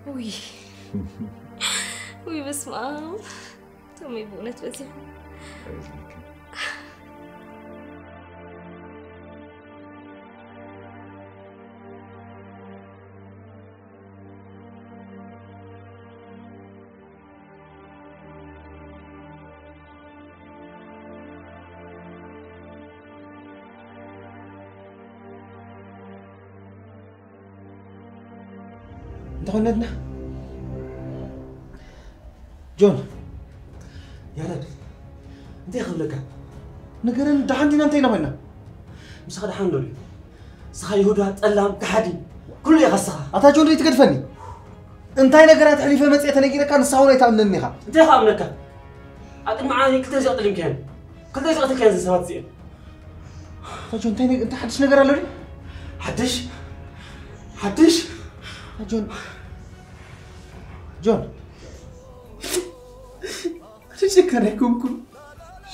ውይ ውይ፣ በስመ ኣብ። ቶሚ ብእውነት በዚሑ። እንተኾነትና ጆን፣ ያረድ፣ እንታይ ክብለካ? ንገረኒ፣ ደሓን ዲና? እንታይ ኢና ኮይና? ምሳኻ ደሓን ዶ ድዩ? ንስኻ ይሁዳ፣ ጠላም፣ ከሓዲ፣ ኩሉ ኢኻ ንስኻ። ኣታ ጆን፣ ዘይትገድፈኒ። እንታይ ነገራት ኣሕሊፈ መጽየ ተነጊረካ፣ ንስኻ እውን ኣይትኣምነኒ ኢኻ። እንታይ ክኣምነካ? ኣብ ቅድሚ ዓለም ክልተ ዚኦ ጥሊምካየን። ክልተ ዚኦ ትልካየን ሰባት እዚአን። ኣታ ጆን፣ እንታይ ነግ-፣ እንታይ ሓድሽ ነገር ኣሎ ድዩ? ሓድሽ? ሓድሽ? ኣታ ጆን፣ ጆን። ኣነ ጨካን ኣይኮንኩን።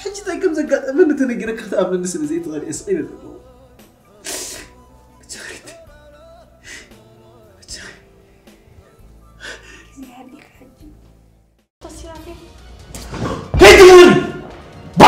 ሕጂ እንታይ ከም ዘጋጠመኒ ተነጊረካ ክትኣምነኒ ስለ ዘይትኽእል እየ ስቕ ኢለ ዘለኹ። ብቻ ኸይድ። ብቻ ኸይድ። ይሃዲክ ሕጂ። ተሲራቴ። ከይትብል! ባ!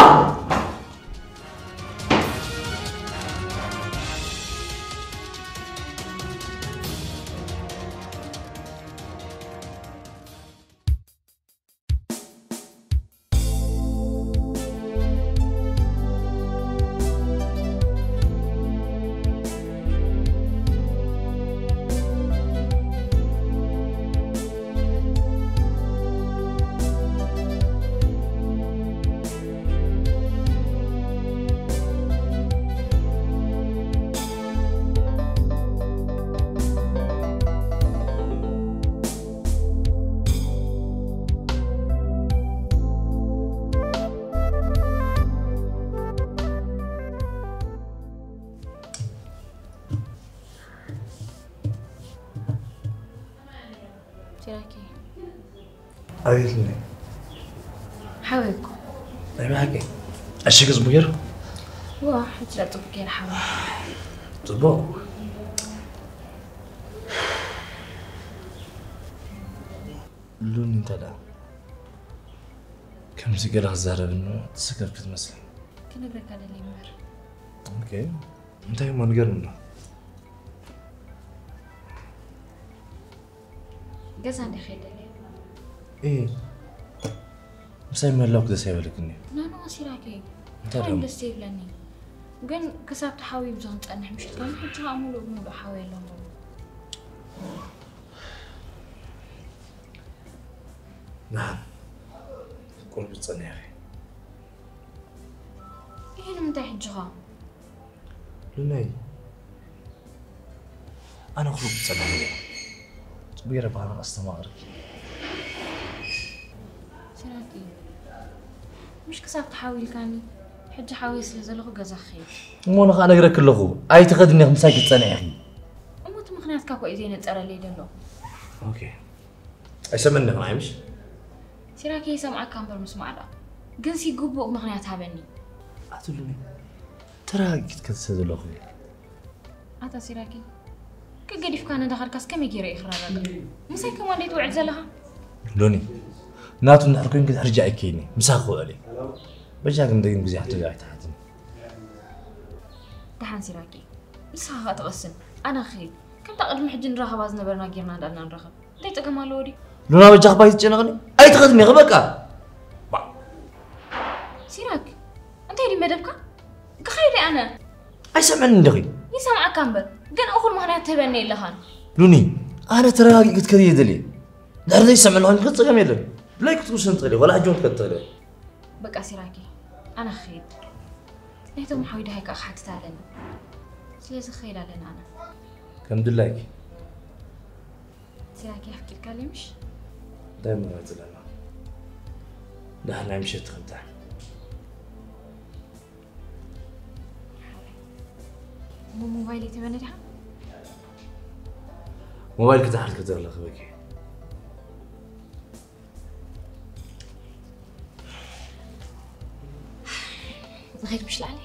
ሲራኪ። ኣቤት፣ ልኒ። ሓወይ እኮ። ናይ ብሓቂ? ዕሽግ ጽቡቕ ገይሩ? ዋ፣ ሕጂ ጽቡቕ ገይሩ ሓወይ። ጽቡቕ። ሉኒ፣ እንታይ ደኣ? ከምዚ ገለ ክዛረብ እንሆ ትስከፍ ክትመስል። ክነግረካ ደልየ እምበር። ኦኬ። እንታይ እሞ ንገርኒ እንዶ። ገዛ እንደ ኸይደ። እየ። ምሳይ ምህላውክ ደስ ኣይበለክን እዩ። ኖ፣ ኖ፣ ሲራኬ። እንታይ ብጣዕሚ ደሞ? ደስ ይብለኒ። ግን ክሳብ ተሓውዩ ብዙ ክንጸንሕ ምሽት ኮይኑ፣ ሕጂ ኸኣ ሙሉእ ብሙሉእ ሓውየ ኣለኹ። ደሓን። ቁሩብ ትጸንሒ ኢኺ። ይሄ ንምንታይ ሕጂ ኸኣ? ሉናይ፣ ኣነ ኩሉ ክጸንሕ እየ። ጽቡቕ ገይረ ብኣነ ኣስተማቕርኪ። ሲራኪ፣ ምሽ ክሳብ ተሓዊልካኒ፣ ሕጂ ሓውየ ስለ ዘለኹ ገዛ ክኸይድ። እሞ ንኻ ነግረኪ ኣለኹ፣ ኣይትኸድኒ ኢኺ፣ ምሳይ ክትጸንሒ ኢኺ። እሞ እቲ ምኽንያትካ እኮ እዩ ዘይነጸረለይ ዘሎ። ኦኬ። ኣይሰምዕን ኢኺ ንዓይ ምሽ? ሲራኪ፣ ይሰምዓካ እምበር ምስማዕ ደኣ። ግን ሲ ግቡእ ምኽንያት ሃበኒ። ኣቲ ሉናይ፣ ተረጋጊእኪ ክትከስሲ ዘለኹ። ኣታ ሲራኪ፣ ከገዲፍካ ነዳኸድካስ ከመይ ገይረ እየ ክረጋጋእ? ምሳይ ከማን ደይ ትውዕል ዘለኻ? ሉኒ፣ ናቱ እንድሕር ኮይንኪ ድሕሪ ሕጂ ኣይከይኒ፣ ምሳኺ ክውዕል እየ። በጃ ግን ደጊም ግዜ ሕቶ ኣይትሓትኒ። ደሓን ሲራኪ፣ ንስኻ ኸኣ ትቐስን፣ ኣነ ክኸይድ። ከምታ ቅድሚ ሕጂ ንራኸባ ዝነበርና ጌርና እንዳልና ንራኸብ። እንታይ ጸገም ኣለዎ ድዩ? ሉና፣ በጃኺ ባይ ትጨነቕኒ? ኣይትኸድኒ ኢኺ በቃ። ባ- ሲራክ፣ እንታይ ድዩ መደብካ? ክኸይድ እየ ኣነ። ኣይሰምዕን እንዲኺ? ይሰምዓካ እምበር፣ ግን እኹል ምኽንያት ትህበኒ የለኻን። ሉኒ፣ ኣነ ተረጋጊእ ክትከዲ እየ ደልየ። ድሕሪ ዘይሰምዕ ኣለኹ፣ ጸገም የለን። ብላይ ክትውስን ትኽእል እየ፣ ወላ ሕጂ እውን ክትከዲ ትኽእል እየ። በቃ ሲራኪ፣ ኣነ ክኸይድ። ናይቶም ሓዊ ደሃይ ከኣ ክሓትት ኣለኒ። ስለዚ ክኸይድ ኣለኒ ኣነ። ከም ድላይኪ። ሲራኪ፣ ኣፍቂድካለይ ምሽ? እንታይ ማለት ኣለና? ደሓን ናይ ምሸት ትኽንታ። እሞ ሞባይል ኣይትህበኒ ዲኻ? ሞባይል ክትሓልኪ ተረኽበኪ። ንኸይድ ምሽ ላዕሊ?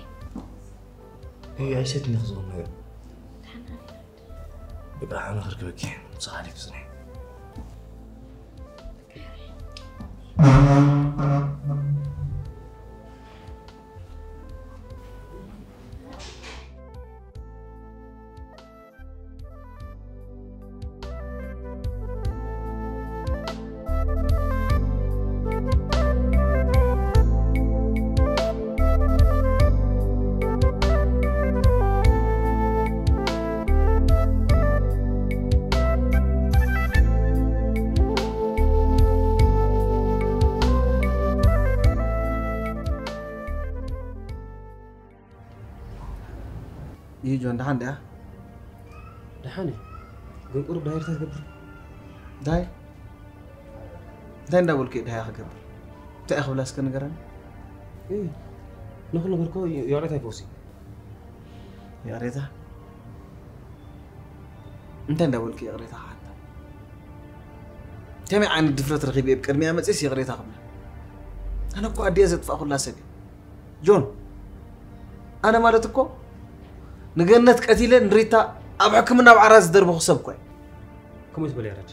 እይ፣ ኣይሰድኒ ክዝኹም ነገር። ደሓን ኣነ። በቃ፣ ኣነ ክርክበኪ። ንስኻ ሓሊፍ ዝኒ። ይህ ጆን ደሓን ድያ? ደሓን እየ። ግን ቁሩብ ዳይርታ ትገብር። ዳይ እንታይ እንዳበልኩ እየ ዳያ ክገብር? እንታይ እየ ክብላ እስከ ንገረኒ። እይ፣ ንኹሉ ነገር እኮ ይቕሬታ ይፈውስ እዩ። ይቕሬታ? እንታይ እንዳበልኩ ይቕሬታ ክሓታ? ከመይ ዓይነት ድፍረት ረኺበ እየ ብቅድሚያ መፅስ ይቕሬታ ክብላ? ኣነ እኮ ኣዲኣ ዘጥፋእኩላ ሰብ እየ። ጆን፣ ኣነ ማለት እኮ ንገነት ቀቲለ ንሪታ ኣብ ሕክምና ኣብ ዓራት ዝደርበኹ ሰብ እኮ እየ። ከምኡ ትበል ያረድ።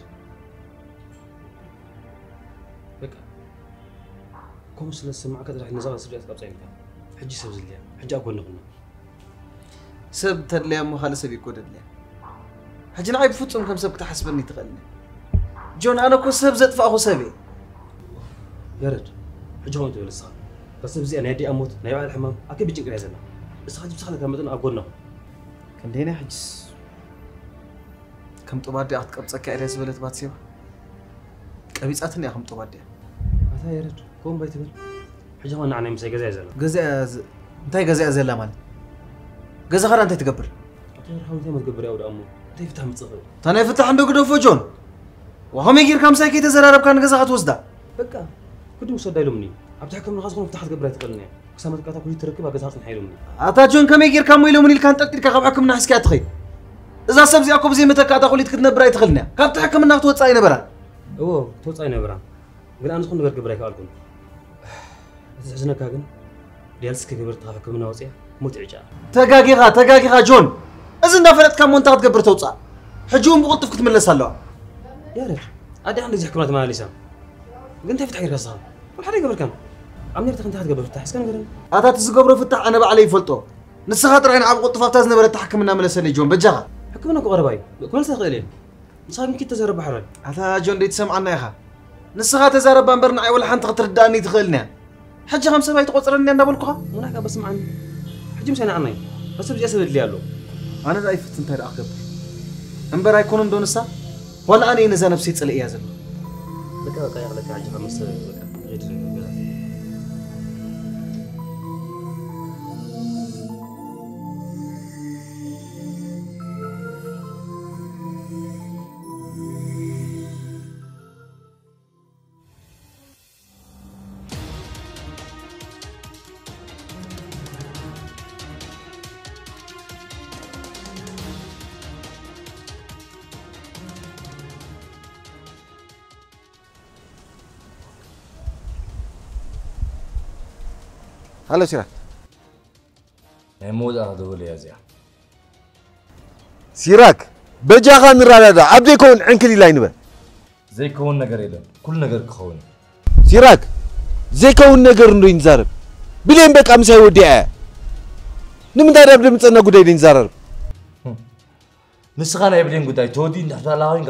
በቃ ከምኡ ስለ ዝሰማዕካ ጥራሕ ነዛ ስድያ ትቀብጻ ኢልካ። ሕጂ ሰብ ዝልያ፣ ሕጂ ኣብ ጎንኹና። ሰብ ተድልያ እሞ ካልእ ሰብ ይኮ ደድልያ። ሕጂ ንዓይ ብፍጹም ከም ሰብ ክትሓስበኒ ትኽእልኒ። ጆን፣ ኣነ እኮ ሰብ ዘጥፋእኹ ሰብ እየ። ያረድ፣ ሕጂ ከምኡ ትብል ንስኻ። እታ ሰብ እዚኣ ናይ ኣዲኣ ሞት፣ ናይ ባዕላ ሕማም፣ ኣብ ከቢድ ጭንቀት እያ ዘላ። ንስኻ ሕጂ ብዝተኻእለካ መጠን ኣብ ጎና ኩን። ክንደይና ሕጅስ ከም ጡብ ኣዲኣ ክትቀብጸካ እያ ዝበለት ባትሴባ። ቀቢጻትኒ እያ ከም ጡብ ኣዲኣ። ኣታ ያረድ፣ ከምኡ ባይትብል። ሕጂ ኸ ንዓናይ ምሳይ ገዛ እያ ዘላ። ገዛ እያ ዘ-፣ እንታይ ገዛ እያ ዘላ ማለት? ገዛኻ ዳ እንታይ ትገብር? ኣታ ወርሓዊ እንታይ ክትገብር እያ ወደ ኣሞ? እንታይ ፍታሕ ምጽእ ኽእል? እታ ናይ ፍታሕ እንዶ ግደፎ ጆን። ዋ፣ ከመይ ጌርካ ምሳይ ከይተዘራረብካ ንገዛኻ ትወስዳ? በቃ፣ ግዲ ውሰዳ ኢሎምኒ። ኣብቲ ሕክምናኻ ዝኾነ ፍታሕ ክትገብር ኣይትኽእልን እያ። ክሳብ መተካእታ ኩሊት ትረክብ ኣብ ገዛኻ ጽንሓ ኢሎምኒ። ኣታ ጆን፣ ከመይ ጌርካ እሞ ኢሎምኒ ኢልካ ኣንጠልጢልካ ካብ ሕክምና ሒዝካያ ትኸይድ? እዛ ሰብ እዚኣ እኮ ብዘይ መተካእታ ኩሊት ክትነብር ኣይትኽእልን እያ። ካብቲ ሕክምና ክትወጽእ ኣይነበራን። እዎ፣ ክትወጽእ ኣይነበራን። ግን ኣነ ዝኾነ ነገር ክገብር ኣይከኣልኩን። እቲ ዘሕዝነካ ግን ዲያልስ ክገብር ካብ ሕክምና ወፂኣ ሞት ይዕጫ። ተጋጊኻ፣ ተጋጊኻ ጆን። እዚ እንዳፈለጥካ እሞ እንታይ ክትገብር ተውፅኣ? ሕጂ እውን ብቕልጡፍ ክትምለስ ኣለዋ። ያረድ፣ ኣዲኣ ክንደዚ ሕክምና ተመላሊሳ። ግን እንታይ ፍታሕ ጌርካ ንስኻ? ወላ ሓደ ኣይገበርካን። ኣብ ኔርታ እንታይ ክትገብር ፍታሕ እስከ ንገረኒ። ኣታ እቲ ዝገብሮ ፍታሕ ኣነ ባዕለይ ይፈልጦ። ንስኻ ጥራይ ንዓ ብቕልጡፍ ኣብታ ዝነበረታ ሕክምና ምለሰለይ ጆን፣ በጃኻ። ሕክምና እኮ ቀረባ እዩ። ክመልሳ ይኽእል እየ። ንስኻ ግን ኪድ ተዛረብ ባሕራይ። ኣታ ጆን ደይትሰምዓና ኢኻ። ንስኻ ተዛረባ እምበር ንዓይ ወላ ሓንቲ ክትርድኣኒ ኣይትኽእልን እያ። ሕጂ ከም ሰብ ኣይትቖጽረኒ እያ እንዳበልኩኻ? ሙናይ ካብ በስምዓኒ። ሕጂ ምሳይ ንዓናይ። እታ ሰብ እዚኣ ሰብ ኣድልያ ኣሎ። ኣነ ደኣ ይፍትን እንታይ ደኣ ክገብር? እምበር ኣይኮነን ዶ ንሳ? ዋላ ኣነ እየ ነዛ ነብሰይ ጸሊእያ ዘለኹ። በቃ፣ በቃ፣ የቕለካ ሕጂ ካብ መስተ በቃ፣ ሂድ ገዛ። ሃሎ ሲራክ። ናይ መወዳእታ ደወል እያ እዚኣ። ሲራክ፣ በጃኻ ንረዳዳ፣ ኣብ ዘይከውን ዕንክሊል ኣይንበል። ዘይከውን ነገር የለን፣ ኩሉ ነገር ክኸውን እዩ። ሲራክ፣ ዘይከውን ነገር እንዶ ይንዛረብ። ብሌን በቃ ምሳይ ወዲኣ እያ። ንምንታይ ዳብ ደምፀና ጉዳይ ደይንዛረብ? ንስኻ ናይ ብሌን ጉዳይ ተወዲኡ እንድሕር ተላ ኮይንካ፣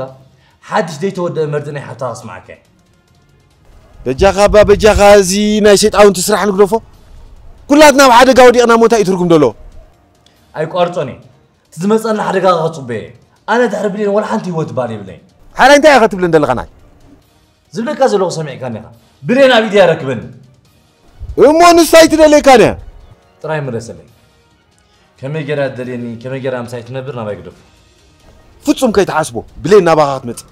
ሓድሽ ዘይተወደአ መርዚ ናይ ሓብታ ከስምዓካ እየ። በጃኻ እባ በጃኻ፣ እዚ ናይ ሰይጣውንቲ ስራሕ ንግደፎ። ኩላትና ኣብ ሓደጋ ወዲቕና ሞት እዩ ትርጉም ደሎ። ኣይቋርጾን እየ። እቲ ዝመጸና ሓደጋ ከጽበየ እየ። ኣነ ድሕሪ ብሌን ወላ ሓንቲ ህይወት ባል የብለይ። ሓራይ እንታይ ኢኻ ትብለን ዘለኻ ናይ? ዝብለካ ዘለኹ ሰሚዕካኒ ኢኻ። ብሌን ኣብ ኢደይ ኣረክበኒ። እሞ ንሳ ኣይትደለይካን እያ። ጥራይ ምለሰለይ። ከመይ ገይራ ትደልየኒ፣ ከመይ ገይራ ምሳይ ትነብር ናባይ ግደፎ። ፍጹም ከይትሓስቦ፣ ብሌን ናባኻ ክትመጽእ።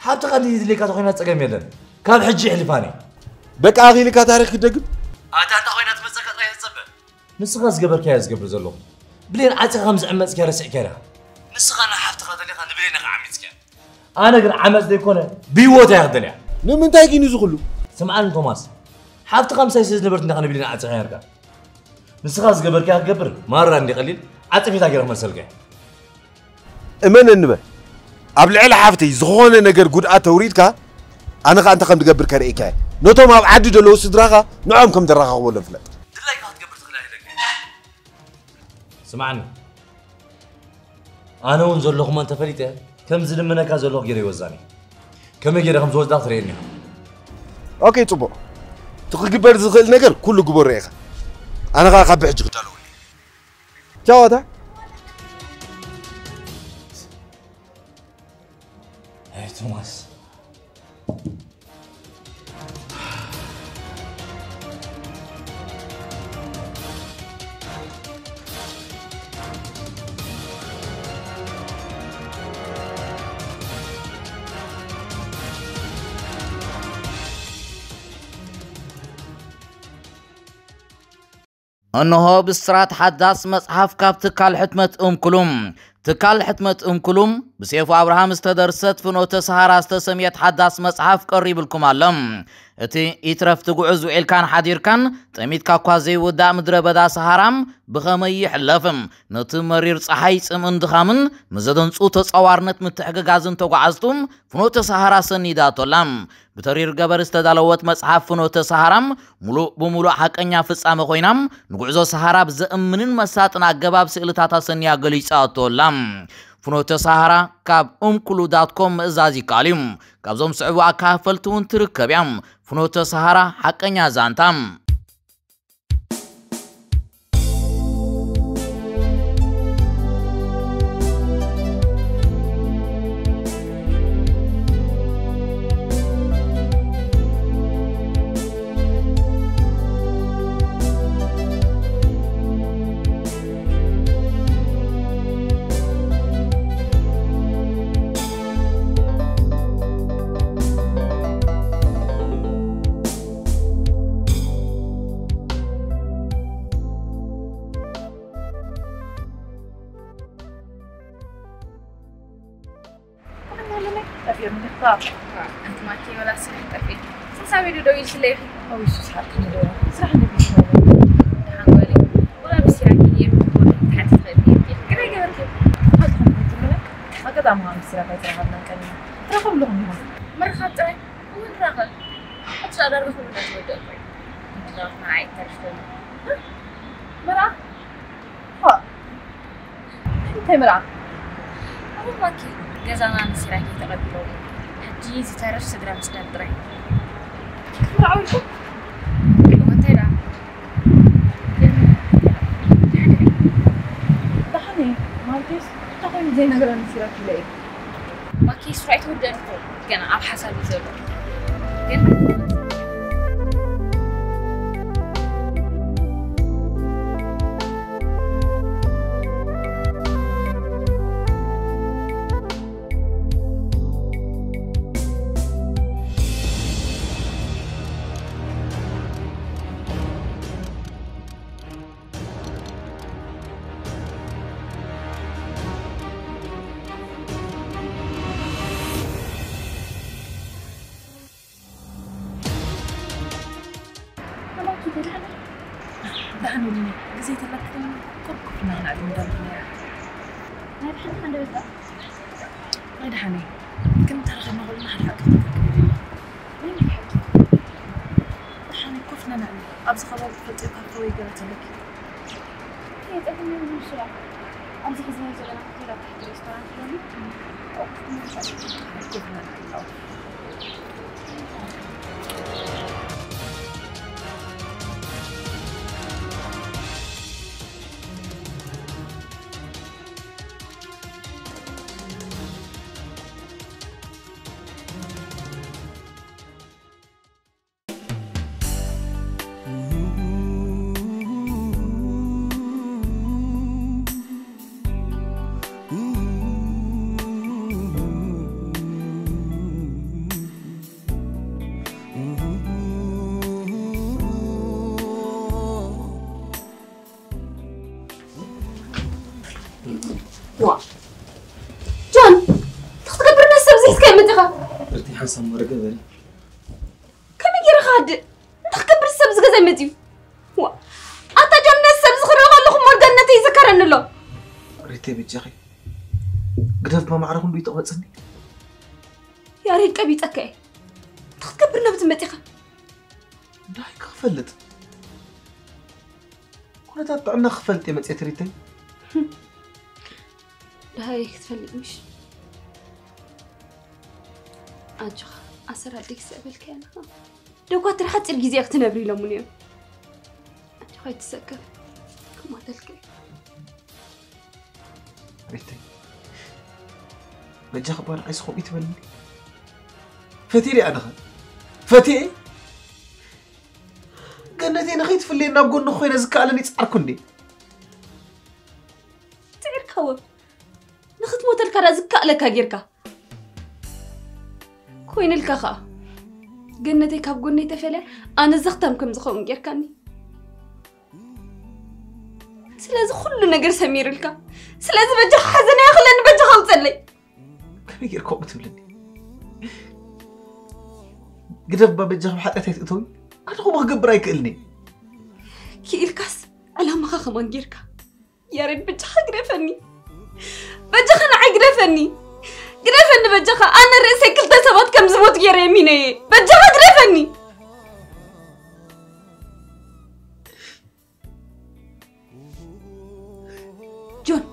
ሓብትኻ እንድዩ ዝድልየካ ተኾይና ጸገም የለን። ካብ ሕጂ የሕልፋኒ። በቃ ኣኺልካ ታሪኽ ክትደግም? ኣታ እንተ ኾይና ትመጸካ ጥራይ ትጸበ። ንስኻ ዝገበርካዮ ዝገብር ዘለኹ። ብሌን ዓጺኻ ከም ዝዕመጽካያ ረሲዕካያ ዲኻ? ንስኻ ንሓብትኻ ደሊኻ ንብሌን ኢኻ ዓሚጽካያ። ኣነ ግን ዓመጽ ዘይኮነ ብህይወት እያ ክደልያ። ንምንታይ ግን እዚ ኩሉ? ስምዓኒ ቶማስ፣ ሓብትኻ ምሳይ ስለ ዝነበረት እንዲኻ ንብሌን ዓጺኻ ነርካ። ንስኻ ዝገበርካያ ክገብር ማራ እንዲ ቀሊል ዓጸፌታ ገይረ ክመልሰልካ እየ። እመነኒ በል፣ ኣብ ልዕሊ ሓፍተይ ዝኾነ ነገር ጉድኣት ተውሪድካ ኣነ ኸኣ እንታይ ከም ዝገብር ከርእየካ እየ። ነቶም ኣብ ዓዲ ዘለዉ ስድራኻ ንዕኦም ከም ተረኻኽበሎም ፍለጥ። ድላይካ ክትገብር ትኽእል ኣይደለይ። ስማዕኒ፣ ኣነ እውን ዘለኹሞ እንተፈሊጠ ከም ዝልምነካ ዘለኹ ገይረ ይወዛኒ። ከመይ ገይረ ከም ዝወስዳ ክትርእየኒ ኢኻ። ኦኬ፣ ጽቡቕ። እቲ ክግበር ዝኽእል ነገር ኩሉ ግበሮ ኢኻ። ኣነ ኸኣ ካብ ብሕጂ ክዳለወሉ እየ። ቻው ኣታ። ኣይ ቶማስ። እንሆ ብስራት ሓዳስ መጽሓፍ ካብ ትካል ሕትመት እምኩሉም። ትካል ሕትመት እምኩሉም ብሴፉ ኣብርሃም ዝተደርሰት ፍኖተ ሰሃራ ዝተሰምየት ሓዳስ መጽሓፍ ቀሪብልኩም ኣሎ። እቲ ይትረፍ ትጉዕዝ ውዒልካን ሓዲርካን ጠሚትካ እኳ ዘይውዳእ ምድረ በዳ ሰሃራ ብኸመይ ይሕለፍ? ነቲ መሪር ጸሓይ ጽምእን ድኻምን ምስ ዘደንጹ ተጻዋርነት ምትሕግጋዝን ተጓዓዝቱ ፍኖተ ሰሃራ ሰኒዳቶ ኣላ። ብተሪር ገበር ዝተዳለወት መጽሓፍ ፍኖተ ሰሃራ ምሉእ ብምሉእ ሓቀኛ ፍጻመ ኮይና ንጉዕዞ ሰሃራ ብዘእምንን መሳጥን ኣገባብ ስእልታት ኣሰንያ ገሊጻቶ ኣላ። ፍኖተ ሰሃራ ካብ እምኩሉ ዳት ኮም ምእዛዝ ይከኣል እዩ። ካብዞም ዝስዕቡ ኣካፈልቲ እውን ትርከብ እያ። ፍኖተ ሰሃራ ሓቀኛ ዛንታ። ኣንቲ ማኪ ወላ ስራሕ ጠፊእኪ። ስልሳ ቪድዮ ደው ኢልክለይ ኢኺ። ኣውይ ሱስ ሓቅኪ ንደው። ስራሕ እንደዚህ ይችላል። ደሓን በሊ። ወላ ብሲራኪ እየ ብትጎኒ ትሓቲ ትኽእል እየ። ግን ኣይገበርክን። ኣጋጣሚ ኸዓ ብሲራክ ኣይተራኸብናን ቀኒና። ትራኸቡ ኣለኹም ኢኹም። ምርኻብ ጥራይ። እሞ ንራኸብ። ሕጂ ዳርጋ ኩሉ እንዳተወደእኩ እዩ። ምድራኽ ንዓይ ተሪፍኩኒ። መርዓ? ሆ። እንታይ መርዓ? ኣቦ ማኪ ገዛና ንሲራኪ ተቐቢሎም። ሕጂ ዝተርፍ ስድራ ምጽዳድ ጥራይ። ክትምርዓው ኢልኩም? እሞ እንታይ ደኣ? ደሓን እየ። ማለተይስ፣ እንታይ ኮይኑ ዘይነግረኒ ሲራክ ኢለ እየ። ማኪ ስራሕ ኣይተወደአን እኮ፣ ገና ኣብ ሓሳብ እዩ ዘሎ። ግን ኣባኪ ደሓን፣ ደሓን ኢሉኒ። ግዜ ተለክፍና ቁርቁፍ እናበልና ንደርፍ ነይራ። ናይ ደሓን ደሓን ደረጃ? ናይ ደሓን እዩ። ግን ተረኺብና ኩልና ሓደ ሓቂ ክንዘክር የድሊ። ናይ እንታይ ሓቂ? ደሓን ኮፍ ነና። ኣብዚ ከባቢ ትፈልጥዮ ካፈ ወይ ገለ ተለኪ? ከየጸገምና ንሽራ። ኣብዚ ሒዝናዮ ዘለና ሆቴል ኣብ ትሕቲ ሬስቶራንት ስለኒ፣ ኣብኡ ኮፍ ነና። ዋ ጆን፣ እንታይ ክትገብር ነዚ ሰብ እዚ ሒዝካዮ መጺኻ? እቲ ሓንሳብ መርገ በሊ። ከመይ ገይረ ክሃድእ? እንታይ ክገብር ሰብ ዝገዛይ መፂኡ? ዋ፣ ኣታ ጆን፣ ነዚ ሰብ ዝኽርኢ ከለኹ እሞ ገነተይ ይዝከረኒ ኣሎ። ሪተይ በጃኺ ግደፍ፣ ብማዕረኹም ዶ ይተቕበፀኒ? ያሬድ፣ ቀቢፀካ እየ። እንታይ ክትገብር ነብቲ መጺኻ? እንታይ ክፈልጥ? ኩነታት ጥዕና ክፈልጥ እየ መጽየ ትሪተይ። ደሃይ ክትፈልጥ ምሽ? ኣጆኻ፣ ኣሰር ኣደይ ክስዕበልካ እያ ኣለኻ። ደኳትር ሓፂር ግዜ ክትነብሪ ኢሎሙን እዮም። ኣጆኻ ኣይትሰከፍ፣ ክሞተልካ እየ። ሪተይ፣ በጃኺ እባ ንዓይስ ከምኡ ይትበልኒ። ፈትየ ድየ ኣነኸ? ፈትየ? ገነተይ ንኸይትፍለየኒ ኣብ ጎንኺ ኮይነ ዝከኣለኒ ጻዕርኩ እንዴ? ጽዒርካዎ። ንኽትሞተልካ ዳ ዝከኣለካ ጌርካ። ኮይንልካ ኸኣ። ገነተይ ካብ ጎነይ ተፈልያ ኣነ ዘኽታም ከም ዝኸውን ጌርካኒ። ስለዚ ኩሉ ነገር ሰሚርልካ። ስለዚ በጃኻ ሓዘን ኣይኣኽለኒ፣ በጃኻ ኣውጸለይ። ከመይ ጌርካ ከምኡ ትብለኒ? ግደፍ እባ በጃኻ፣ ኣብ ሓጢኣት ኣይትእተዊ። ኣነ ከምኡ ክገብር ኣይክእልን እየ። ክኢልካስ ዕላማኻ ከማን ጌርካ። ያሬድ በጃኻ ግደፈኒ። በጃኻ ንዓይ ግደፈኒ። ግደፈኒ በጃኻ። ኣነ ርእሰይ ክልተ ሰባት ከም ዝሞት ገይረ የሚነየ። በጃኻ ግደፈኒ። ጆን፣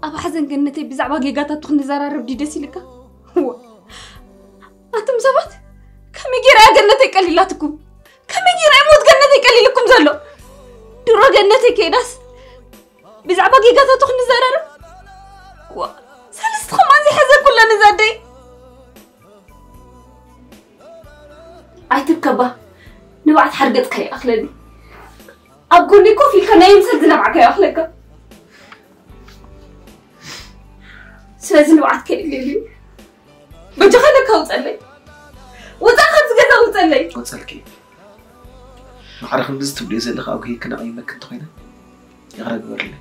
ኣብ ሓዘን ገነተይ ብዛዕባ ጌጋታቱ ክንዘራረብ ድዩ ደስ ኢልካ? እዋ፣ ኣቱም ሰባት፣ ከመይ ጌራ እያ ገነተይ ቀሊላትኩም? ከመይ ጌራ እዩ ሞት ገነተይ ቀሊልኩም ዘሎ? ድሮ ገነተይ ከይዳስ ብዛዕባ ጌጋታቱ ክንዘራረብ? እዋ፣ ሳልስቲ ከማን ዘይሓዘንኩላ ነዛ ኣደይ። ኣይትብከባ፣ ንብዓት ሓርገጽካ ይኣኽለኒ። ኣብ ጎነይ ኮፍ ኢልካ ናይ ምሳል ዝነብዓካ ይኣኽለካ። ስለዚ ንብዓት ከይድልየሉ እዩ። በጃኻ ለካ ውጸለይ። ውጻእ ካብዚ ገዛ ውጸለይ። ቆጸልኪ። ማዕረ ክንድዚ ትብልዮ ዘለኺ ኣብ ከይክን ኣቕይመኪ እንተኾይነ፣ ይቕረ ግበርለይ።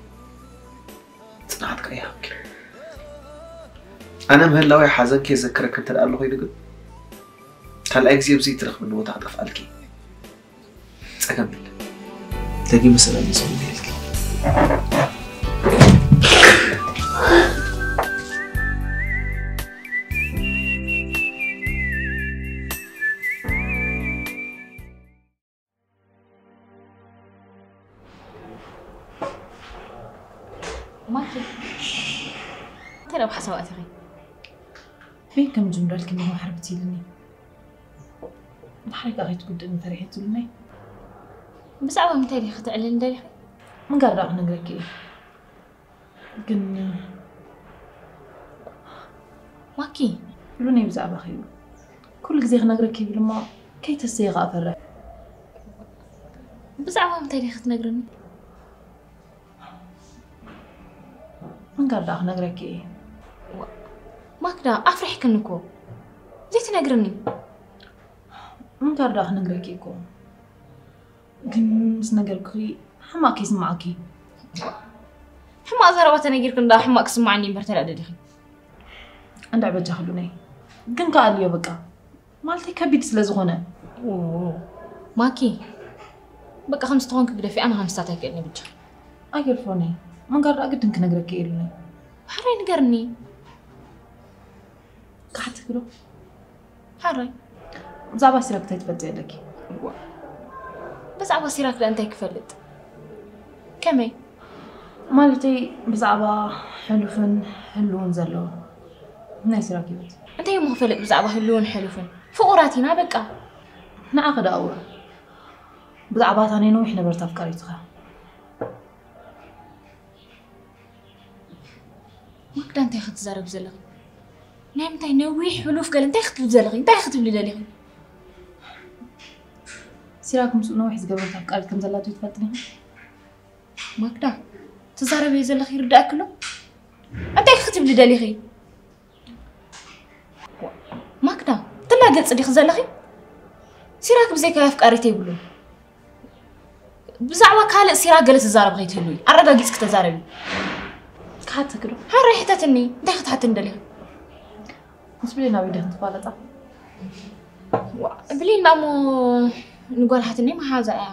ጽንዓት ከኣ ይሃብኪ። ኣነ ምህላወይ ሓዘንኪ የዘክረኪ እንተ ደኣ ኣሎ ኮይኑ ግን፣ ካልኣይ ግዜ ብዘይ ትረኽብኒ ቦታ ክጠፍኣልኪ ጸገም የለን። ደጊመ ሰላም ይኹን ይበልኪ። ማኪ፣ እንታይ ደኣ ብሓሳብ ኣቲኺ? በይን ከም ዝምዳልኪ ምንም ሓርብት ኢልኒ። ድሓር ከኣ ከይትጉድእኒ ፈሪሐ ትብልኒ። ብዛዕባ ምንታይ ዲኺ ክትዕልልኒ ደሊኺ? ምንጋር ደኣ ክነግረኪ እየ። ግን ማኪ፣ ኩሉ ናይ ብዛዕባኺ እዩ። ኩሉ ግዜ ክነግረኪ ይብል እሞ ከይተሰየ ከኣ ፈርሕ። ብዛዕባ ምንታይ ዲኺ ክትነግርኒ? ምንጋር ደኣ ክነግረኪ እየ። ማክዳ፣ ኣፍሪሕክኒ እኮ። ዘይትነግርኒ? ምንጋር ደኣ ክነግረኪ እኮ። ግን ምስ ነገርኩኺ ሕማቕ ከይስምዓኪ። ሕማቕ ዘረባ ተነጊርክኒ ደኣ ሕማቕ ክስምዓኒ እምበር ተዳደዲኺ። እንድዒ በጃኺ ሉነይ። ግን ከኣልዮ በቃ። ማለተይ ከቢድ ስለ ዝኾነ። ኦ፣ ማኪ፣ በቃ ከምዚ ተኾንኪ ግደፊ፣ ኣነ ከምስታት ኣይክእልን እየ ብቻ። ኣይገድፎን እየ። ምንጋር ደኣ ግድን ክነግረኪ እየ ሉነይ። ሕራይ ንገርኒ። ክሓተኪ ዶ? ሕራይ። ብዛዕባ ሲራክ እንታይ ትፈልጢ ኣለኪ? ብዛዕባ ሲራክ ደኣ እንታይ ክፈልጥ? ከመይ? ማለተይ ብዛዕባ ሕሉፍን ህልውን ዘሎ ናይ ሲራክ ህይወት። እንታይ እሞ ክፈልጥ ብዛዕባ ህልውን ሕሉፍን? ፍቑራት ኢና በቃ። ንዓኺ ደኣ እወ። ብዛዕባ እታ ናይ ነዊሕ ነበረት ኣፍቃሪትኻ። ማክዳ እንታይ ኢኺ ትዛረቢ ዘለኺ? ናይ ምንታይ ነዊሕ ሕሉፍ ገለ እንታይ ክትብሊ ዘለኺ? እንታይ ኢኺ ክትብሊ ደሊኺ? ሲራክ ምስኡ ነዊሕ ዝገበረት ኣፍቃሪት ከም ዘላቶ ኣይትፈልጥን ኢኺ? ማክዳ ትዛረብዮ ዘለኺ ይርድኣኪ ኣሎ? እንታይ ኢኺ ክትብሊ ደሊኺ? ማክዳ ትላገጺ ዲኺ ዘለኺ? ሲራክ ብዘይካይ ኣፍቃሪት የብሉን። ብዛዕባ ካልእ ሲራክ ገለ ትዛረቢ ከይትህልዊ ኣረጋጊጽኪ ተዛረቢ። ክሓተኪ ዶ? ሕራይ ሕተትኒ። እንታይ ክትሓትኒ ደሊኺ? ምስ ብሌን ኣበይ ዲኽን ትፋለጣ? ዋ፣ ብሌን ደኣ እሞ ንጓል ሓትነይ መሓዛ እያ።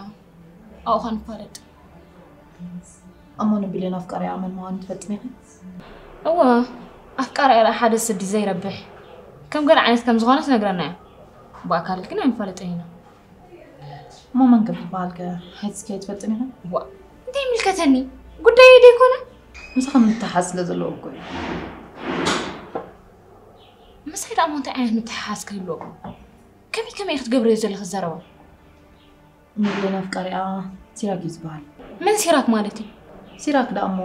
ኣብኡ ኸኣ ንፋለጥ። እሞ ንብሌን ኣፍቃሪኣ መን ምዃኑ ትፈልጥኒ ኢኺ? እወ፣ ኣፍቃሪኣ ደኣ ሓደ ስዲ ዘይረብሕ ከም ገለ ዓይነት ከም ዝኾነ ትነግረና እያ። ብኣካል ግን ኣይንፋለጥን ኢና። እሞ መን ከም ትበሃል ከ ሓይትስኪ ኣይትፈልጥን ኢኺ? ዋ፣ እንታይ ይምልከተኒ? ጉዳይ ደይኮነ። ምሳኻ ምትሓዝ ስለ ዘለዎ እኮ እዩ። ምሳይ ደኣ እንታይ ዓይነት ምትሓዝ ክህልዎ? ከመይ ከመይ ክትገብርዮ ዘለኺ ዘረባ? ንብሌን ኣፍቃሪኣ ሲራክ እዩ ዝበሃል። መን ሲራክ ማለት እዩ? ሲራክ ደኣ እሞ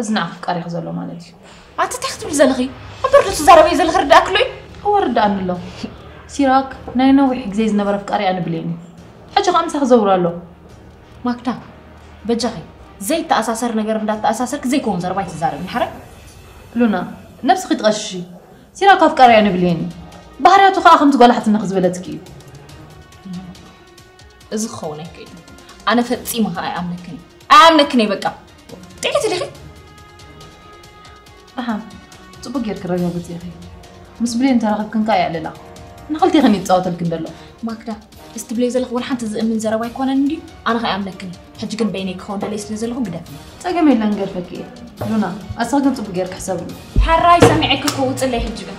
እዚ ንዓኺ ኣፍቃሪኺ ዘሎ ማለት እዩ። ኣቲ እንታይ ክትብሊ ዘለኺ? እምበር ዶ ትዛረበዮ ዘለኺ ርዳእክሎ እዩ? እወ ርዳእኒ ኣሎ። ሲራክ ናይ ነዊሕ ግዜ ዝነበረ ኣፍቃሪኣ ንብሌን እዩ። ሕጂ ኸኣ ምሳኺ ዘውር ኣሎ። ማክዳ በጃኺ ዘይተኣሳሰር ነገር እንዳተኣሳሰርክ ዘይከውን ዘረባ ኣይትዛረቢ ሓረ። ሉና ነብስኺ ትቐሽሺ። ሲራክ ኣፍቃሪኣ ንብሌን እዩ። ባህርያቱ ኸኣ ከምቲ ጓል ሓትነኺ ዝበለትኪ እዩ። እዚ ክኸውን ኣይክእልን። ኣነ ፈጺመ ኸኣ ኣይኣምነክን እየ። ኣይኣምነክን እየ በቃ። ጥዕቲ ዲኺ? ደሓን ጽቡቅ ጌርኪ ረጋግጺ ኢኺ። ምስ ብሌን ተራኺብክን ከኣ የዕልላ። ንኽልቴኽን እዩ ዝጻወተልክን ዘሎ። ማክዳ፣ እዚ ትብለዮ ዘለኺ ወላ ሓንቲ ዝእምን ዘረባ ኣይኮነን እንድዩ። ኣነ ኸኣ ኣይኣምነክን እየ። ሕጂ ግን በይነይ ክኸውን ደልየ ስለ ዘለኹ ግደፍኒ። ጸገም የለን ገርፈኪ እየ። ሉና ኣስኺ ግን ጽቡቅ ጌርኪ ሕሰብሉ። ሕራይ ሰሚዐኪ እኮ ውጽለይ ሕጂ ግን።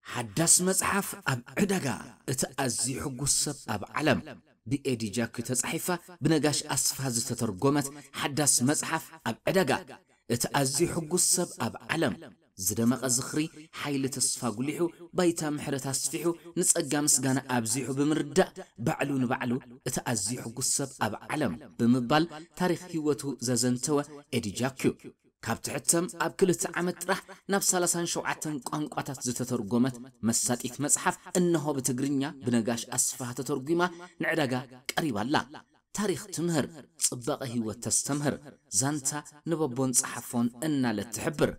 ሓዳስ መጽሓፍ ኣብ ዕዳጋ፣ እቲ ኣዝዩ ሕጉስ ሰብ ኣብ ዓለም። ብኤዲ ጃኪ ተጻሒፋ ብነጋሽ ኣስፋ ዝተተርጎመት ሓዳስ መጽሓፍ ኣብ ዕዳጋ፣ እቲ ኣዝዩ ሕጉስ ሰብ ኣብ ዓለም። ዝደመቐ ዝኽሪ፣ ሓይሊ ተስፋ ጉሊሑ፣ ባይታ ምሕረት ኣስፊሑ፣ ንጸጋ ምስጋና ኣብዚሑ ብምርዳእ፣ ባዕሉ ንባዕሉ እቲ ኣዝዩ ሕጉስ ሰብ ኣብ ዓለም ብምባል ታሪኽ ህይወቱ ዘዘንተወ ኤዲ ጃኪ እዩ። ካብ ትሕተም ኣብ ክልተ ዓመት ጥራሕ ናብ ሰላሳን ሸውዓተን ቋንቋታት ዝተተርጎመት መሳጢት መጽሓፍ እነሆ ብትግርኛ ብነጋሽ ኣስፍሃ ተተርጒማ ንዕዳጋ ቀሪባ ኣላ። ታሪኽ ትምህር፣ ጽባቐ ህይወት ተስተምህር፣ ዛንታ ንበቦን ጸሓፎን እናለት ትሕብር።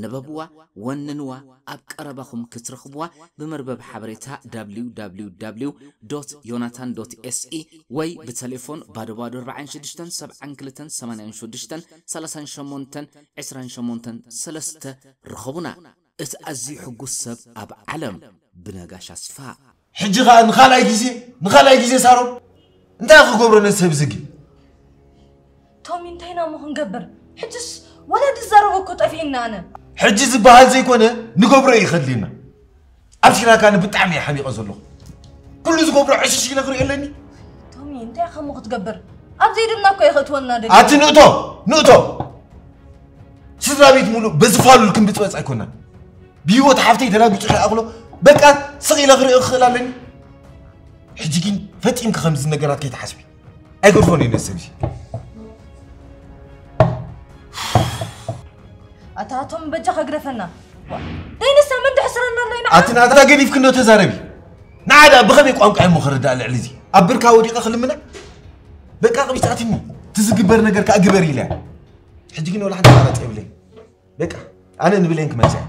ንበብዋ፣ ወንንዋ፣ ኣብ ቀረባኹም ክትረኽብዋ ብመርበብ ሓበሬታ www ዶት ዮናታን ዶት ኤስኢ ወይ ብተሌፎን ባዶ ባዶ ኣርባዓን ሽዱሽተን ሰብዓን ክልተን ሰማንያን ሽዱሽተን ሰላሳን ሸሞንተን ዕስራን ሸሞንተን ሰለስተ ርኸቡና። እቲ ኣዝዩ ሕጉስ ሰብ ኣብ ዓለም ብነጋሽ ኣስፋ። ሕጂ ኸኣ ንኻልኣይ ግዜ ንኻልኣይ ግዜ ሳሮን እንታይ ክገብሮ ነዚ ሰብ እዚ ግን? ቶሚ እንታይ ኢና እሞ ክንገብር? ሕጅስ ወላ ድዛረቦ እኮ ጠፊእና ኣነ። ሕጂ ዝበሃል ዘይኮነ ንገብሮ እዩ ከድልየና። ኣብ ሲራክ ኣነ ብጣዕሚ እየ ሓሚቐ ዘለኹ። ኩሉ ዝገብሮ ዕሽሽ ኢለ ክሪኦ ኣለኒ። ቶሚ እንታይ ኢኻ እሞ ክትገብር? ኣብ ዘይደልና እኮ እዩ ከእትወና ደልዩ። ኣቲ ንእቶ ንእቶ ስድራ ቤት ሙሉእ በዚ ፋሉል ክንብፅበፅ ኣይኮናን። ብህይወት ሓፍተይ ተላጊፁ ከይኣኽሎ በቃ ስቕ ኢለ ክሪኦ ክኽእል ኣለኒ። ሕጂ ግን ፈጢንኪ ከምዚ ነገራት ከይትሓስቢ። ኣይገድፎን እዩ ነዚ ሰብ እዚ። ኣታ ቶም በጃኻ ግደፈና። ደይንሳ መን ድሕስረና ኣሎ ኢና? ኣቲ ናታ ገዲፍኪ እንዶ ተዛረቢ። ንዓ ደኣ ብኸመይ ቋንቋ እሞ ክርዳእ ልዕሊ እዚ? ኣብ ብርካ ወዲቐ ክልምና? በቃ ቅቢጻትኒ። እቲ ዝግበር ነገር ከኣ ግበሪ ኢለ። ሕጂ ግን ወላ ሓንቲ ኣማራጺ የብለይን። በቃ ኣነ ንብሌን ክመልሳ እየ።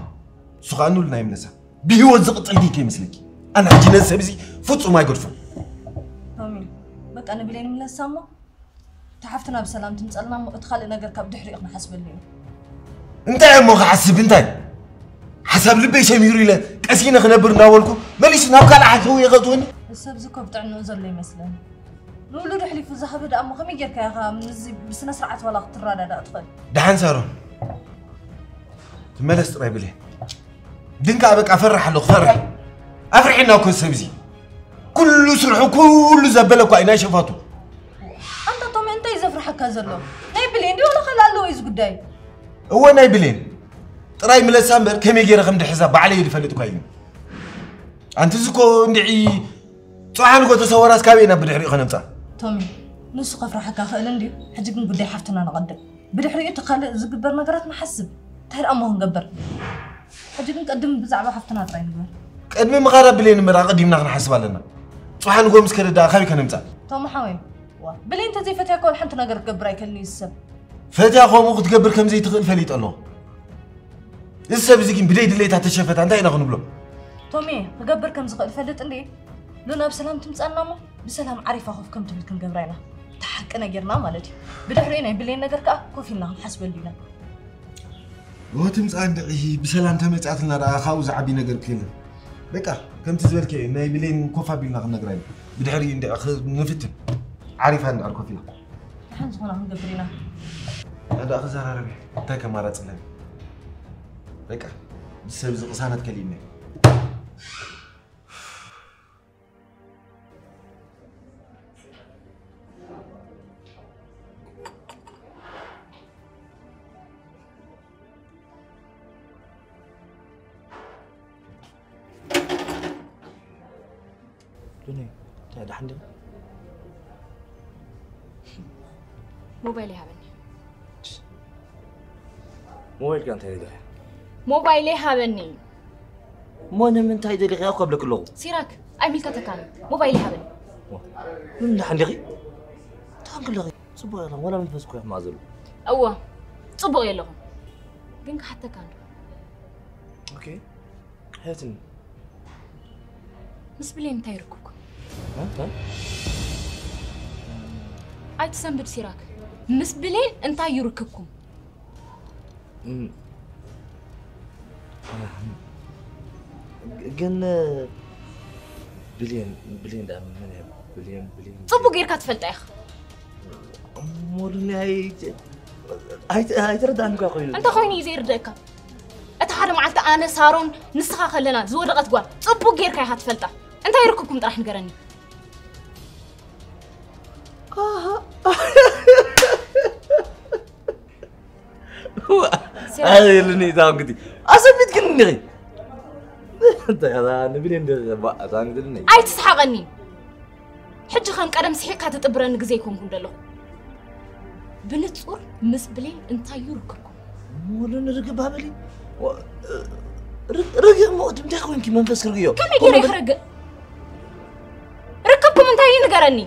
እሱ ከኣ ንሉና ይምለሳ። ብህይወት ዝቕጽል ድዩ ከይመስለኪ? ኣነ ሕጂ ነዚ ሰብ እዚ ፍጹም ኣይገድፎን። ቶሚ በቃ ንብሌን ምለሳ እሞ እታ ሓፍትና ብሰላም ትምጸልና እሞ እቲ ካልእ ነገር ካብ ድሕሪኡ ክንሓስበሉ ኢና። እንታይ እሞ ክሓስብ እንታይ? ሓሳብ ልበይ ሰሚሩ ኢለ ቀስ ኢለ ክነብር እናበልኩ መሊሱ ናብ ካልእ ሓሳብ እየ ከእትወኒ። እዚ ሰብ እዚ እኮ ብጥዕንኡ ዘሎ ይመስለኒ። ንውሉድ ኣሕሊፉ ዝሃበ ደኣ እሞ ከመይ ጌርካ ኢኻ ምስዚ ብስነ ስርዓት ዋላ ክትረዳዳእ ትኽእል? ደሓን ሳሮን ትመለስ ጥራይ ብሌን። ግን ከኣ በቃ ፈርሕ ኣለኹ ፈርሕ። ኣፍርሒና እኮ እዚ ሰብ እዚ። ኩሉ ስርሑ ኩሉ ዘበለ እኳ እዩ ናይ ሸፋቱ። ኣንታ ቶሚ እንታይ እዩ ዘፍርሓካ ዘሎ? ናይ ብሌን ድዩ ዋላ ካልእ ኣለዎ እዚ ጉዳይ? እወ ናይ ብሌን ጥራይ ምለሳ እምበር ከመይ ገይረ ከም ድሕዛ ባዕለይ እየ ዝፈልጥ እኳ እዩ። ኣንቲ እዚ እኮ እንድዒ ጽሓ ንጎ ተሰወራስ ካበይ ኢና ብድሕሪኡ ከነምጻ? ቶሚ፣ ንሱ ከፍርሓካ ክእል እንድዩ። ሕጂ ግን ጉዳይ ሓፍትና ንቐድም። ብድሕሪኡ እቲ ካልእ ዝግበር ነገራት ንሓስብ። እንታይ ደኣ እሞ ክንገብር? ሕጂ ግን ቅድም ብዛዕባ ሓፍትና ጥራይ ንግበር። ቅድሚ ምኻዳ ብሌን እምበር ኣቐዲምና ክንሓስብ ኣለና። ጽሓ ንጎ ምስ ከደ ደኣ ካበይ ከነምጻ? ቶሚ ሓወይ፣ ዋ፣ ብሌን እንተዘይፈትያ እኮ ሓንቲ ነገር ክገብር ኣይክእልን እዩ እዚ ሰብ። ፈትያ ከምኡ ክትገብር ከም ዘይትኽእል ፈሊጠ ኣለኹ። እዚ ሰብ እዚ ግን ብደይ ድሌታ ተሸፈታ እንታይ ኢና ክንብሎ? ቶሚ ክገብር ከም ዝኽእል ፈልጥ እንዴ? ሉና ብሰላም ትምጻና እሞ ብሰላም ዓሪፋ ኮፍ ከም ትብል ክንገብራ ኢና። እቲ ሓቂ ነጊርና ማለት እዩ። ብድሕሪኡ ናይ ብሌን ነገር ከኣ ኮፍ ኢልና ክንሓስበሉ ኢና። ወትምጻ እንድዒ ብሰላም ተመጻትና ደኣ ካብኡ ዝዓቢ ነገር ክህልን። በቃ ከምቲ ዝበልከ ናይ ብሌን ኮፍ ኣቢልና ክንነግራ ኢና። ብድሕሪኡ እንድዒ ንፍትን። ዓሪፋ እንድዕር ኮፍ ኢላ። ደሓን ዝኾነ ክንገብር ኢና። ኣዳ ክዘራረብ እንታይ ከማራጽ ኣለኒ? በቃ ብሰብ እዚ ቅሳነት ከሊእኒ። ዱንያ እንታይ ደሓን ዲኺ? ሞባይለይ ሃበኒ። ሞባይልካ እንታይ ደሊኻ? ሞባይለይ ሃበኒ። እሞ ንምንታይ ደሊኻዮ እኮ እብለኪ ኣለኹ። ሲራክ ኣይምልከተካን እዩ። ሞባይለይ ሃበኒ። ዋ፣ ምን ደሓን ዲኺ? እንታይ ኮንኪ ኣለኺ? ጽቡቕ የለን ዋላ መንፈስ እኮ የሕማቕ ዘሎ። እወ ጽቡቕ የለኹን። ግን ክሓተካ እንዶ። ኦኬ። ሕተትኒ። ምስ ብሌን እንታይ ርክብኩም? ኣይትሰንብድ ሲራክ። ምስ ብሌን እንታይ እዩ ርክብኩም? ግን ብሌን ብሌን ዳ ምን ብሌን ብሌን ጽቡቅ ጌርካ ትፈልጣ ኢኻ። ሞሉኒ ኣይተረዳእንካ ኮይኑ እንተ ኮይኑ እዩ ዘይርደእካ። እቲ ሓደ መዓልቲ ኣነ ሳሮን ንስኻ ከለና ዝወደቐት ጓል ጽቡቅ ጌርካ ኢኻ ትፈልጣ። እንታይ ርክብኩም ጥራሕ ንገረኒ። ኣየልኒ እታ እንግዲ ኣሰቢት ግን እንዲኺ እንታይ ኣዛ ንብሌ እንደ ኣዛ እንግዲ ኣይትስሓቐኒ። ሕጂ ከም ቀደም ስሒቕካ ትጥብረኒ ግዜ ኣይኮንኩን ዘለኹ። ብንጹር ምስ ብሌን እንታይ እዩ ርክብኩም? ሙሉ ንርግብ ኣበሊ ርግእ ሞ እንታይ ኮይንኪ መንፈስ ክርግዮ ከመይ ገይረ ክርግእ? ርክብኩም እንታይ እዩ ንገረኒ።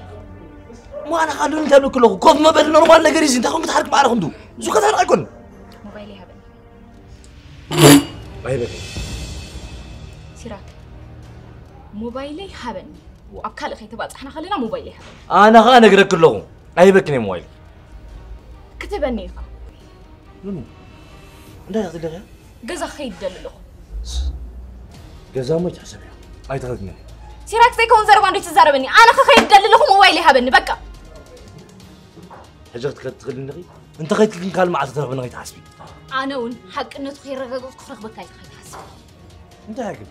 ሞ ኣነ ካሉ እንታይ ብለኩ ኣለኹ ኮፍ መበል ኖርማል ነገር እዩ እንታይ ኮንኩ ትሓርክ ማዕረ ክንዱ እሱ ከተር ኣይኮን ሞባይል ይሃበኒ ኣይበል ሲራክ ሞባይለይ ሃበኒ ኣብ ካልእ ከይተባጻሕና ከለና ሞባይለይ ሃበኒ ኣነ ኸኣ ነግረክ ኣለኹ ኣይበክን እየ ሞባይል ክትበኒ ኢኻ እንታይ ክትደልያ ገዛ ክኸይድ ደሊ ኣለኹ። ገዛ እሞ ኣይትሕሰብያ ኣይትኸድኒ። ሲራክ ዘይከውን ዘረባ እንዶ ትዛረበኒ? ኣነ ክኸይድ ደሊ ኣለኹ ሞባይል ይሃበኒ በቃ። ሕጂ ክትከድ ትኽእል እንዲኺ እንተ ኸይድኪ ግን ካልእ መዓልቲ ትረኽብኒ ከይትሓስቢ። ኣነ እውን ሓቅነቱ ከይረጋገፅኩ ክረኽበካ ኣይተ ከይትሓስቢ። እንታይ ግን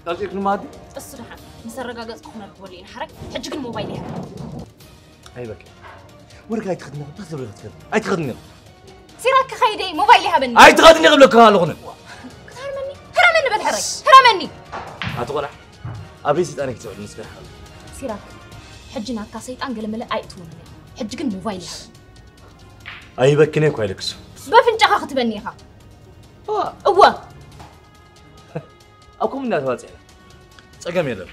ቀልጢፍኒ ማዲ? እሱ ደሓን ምስ ኣረጋገፅኩ ክነርክበሉ ኢና ሓራይ። ሕጂ ግን ሞባይል ይሃበኒ። ኣይበቃ ወርቂ ኣይትኸድኒ እንታይ ትብሎ ክትከድ ኣይትኸድኒ ሲራክ ክኸይደ ሞባይል ይሃበኒ ኣይትኸድኒ ክብለካ ኣለኹ ነ ክትሃርመኒ ህረመኒ በል ሕራይ ህረመኒ ኣቲ ቆልዓ ኣበይ ስልጣነይ ክትውዕል ምስ ገርሓ ሲራክ ሕጂ ናትካ ሰይጣን ገለመለ ኣይእትውንን ሕጂ ግን ሞባይል ይሃበኒ ኣይበክነ እኳ ኢልክሱ በፍንጫኻ ክትበኒ ኢኻ እወ ኣብ ከምኡ እናተባፅሐ ፀገም የለን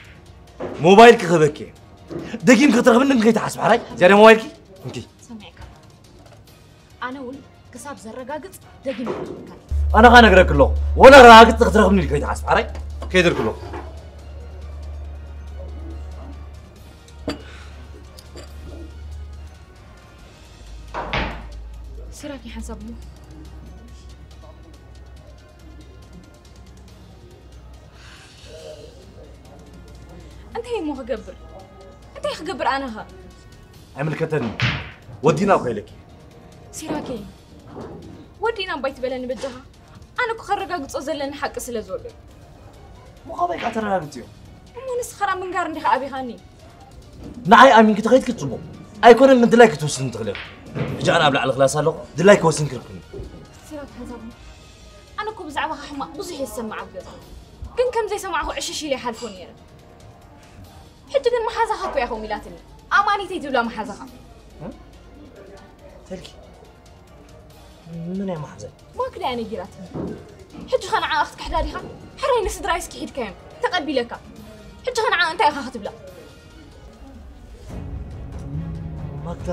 ሞባይል ክህበኪ ደጊም ክትረኽብኒ ከይትሓስብ ሓራይ ዝያዳ ሞባይልኪ እንኪ ሰሚዕካ ኣነ እውን ክሳብ ዘረጋግፅ ደጊም ይረኽበካ ኣነ ኸ ነግረክ ኣለኹ ወላ ረጋግፅ ክትረኽብኒ ከይትሓስብ ሓራይ ከይደርክ ኣለኹ ስራኪ ሓንሳብ እሞ እንታይ እሞ ክገብር እንታይ ክገብር ኣነኻ ኣይምልከተኒ ወዲና እኮ ኢለኪ ሲራኬ ወዲና እምባይ ትበለኒ በጃኻ ኣነ እኮ ከረጋግጾ ዘለኒ ሓቂ ስለ ዘሎ እዩ ምዃበይ ከዓ ተረጋግጽዮ እሞ ንስኻ ምንጋር እንዲኻ ኣቢኻኒ ንዓይ ኣሚንኪ ተኸይድኪ ጽቡቕ ኣይኮነን ምድላይ ክትውስን ትኽእል ሕጂ ኣነ ኣብ ላዕሊ ክላስ ኣለኹ ድላይ ክወስን ክርክኒ ሲራክ ሓንሳብ ኣነ እኮ ብዛዕባኻ ሕማቕ ብዙሕ እየ ዝሰምዕ ኣብ ገዛ ግን ከም ዘይሰማዕኹ ዕሽሽ ኢለ ይሓልፎ ነይረ ሕጂ ግን እኮ እያ ከምኡ ኢላትኒ። ኣማኒተይ ትብላ መሓዛኻ። ተልኪ፣ ምን እያ መሓዘን? ማክዳ እያ ነጊራትኒ። ሕጂ ኸ ንዓኣ ክትክሕዳ ዲኻ? ሕራይ ንስድራይስ ክሒድካዮም። ተቐቢለካ። ሕጂ ኸ ንዓኣ እንታይ ኢኻ ክትብላ? ማክዳ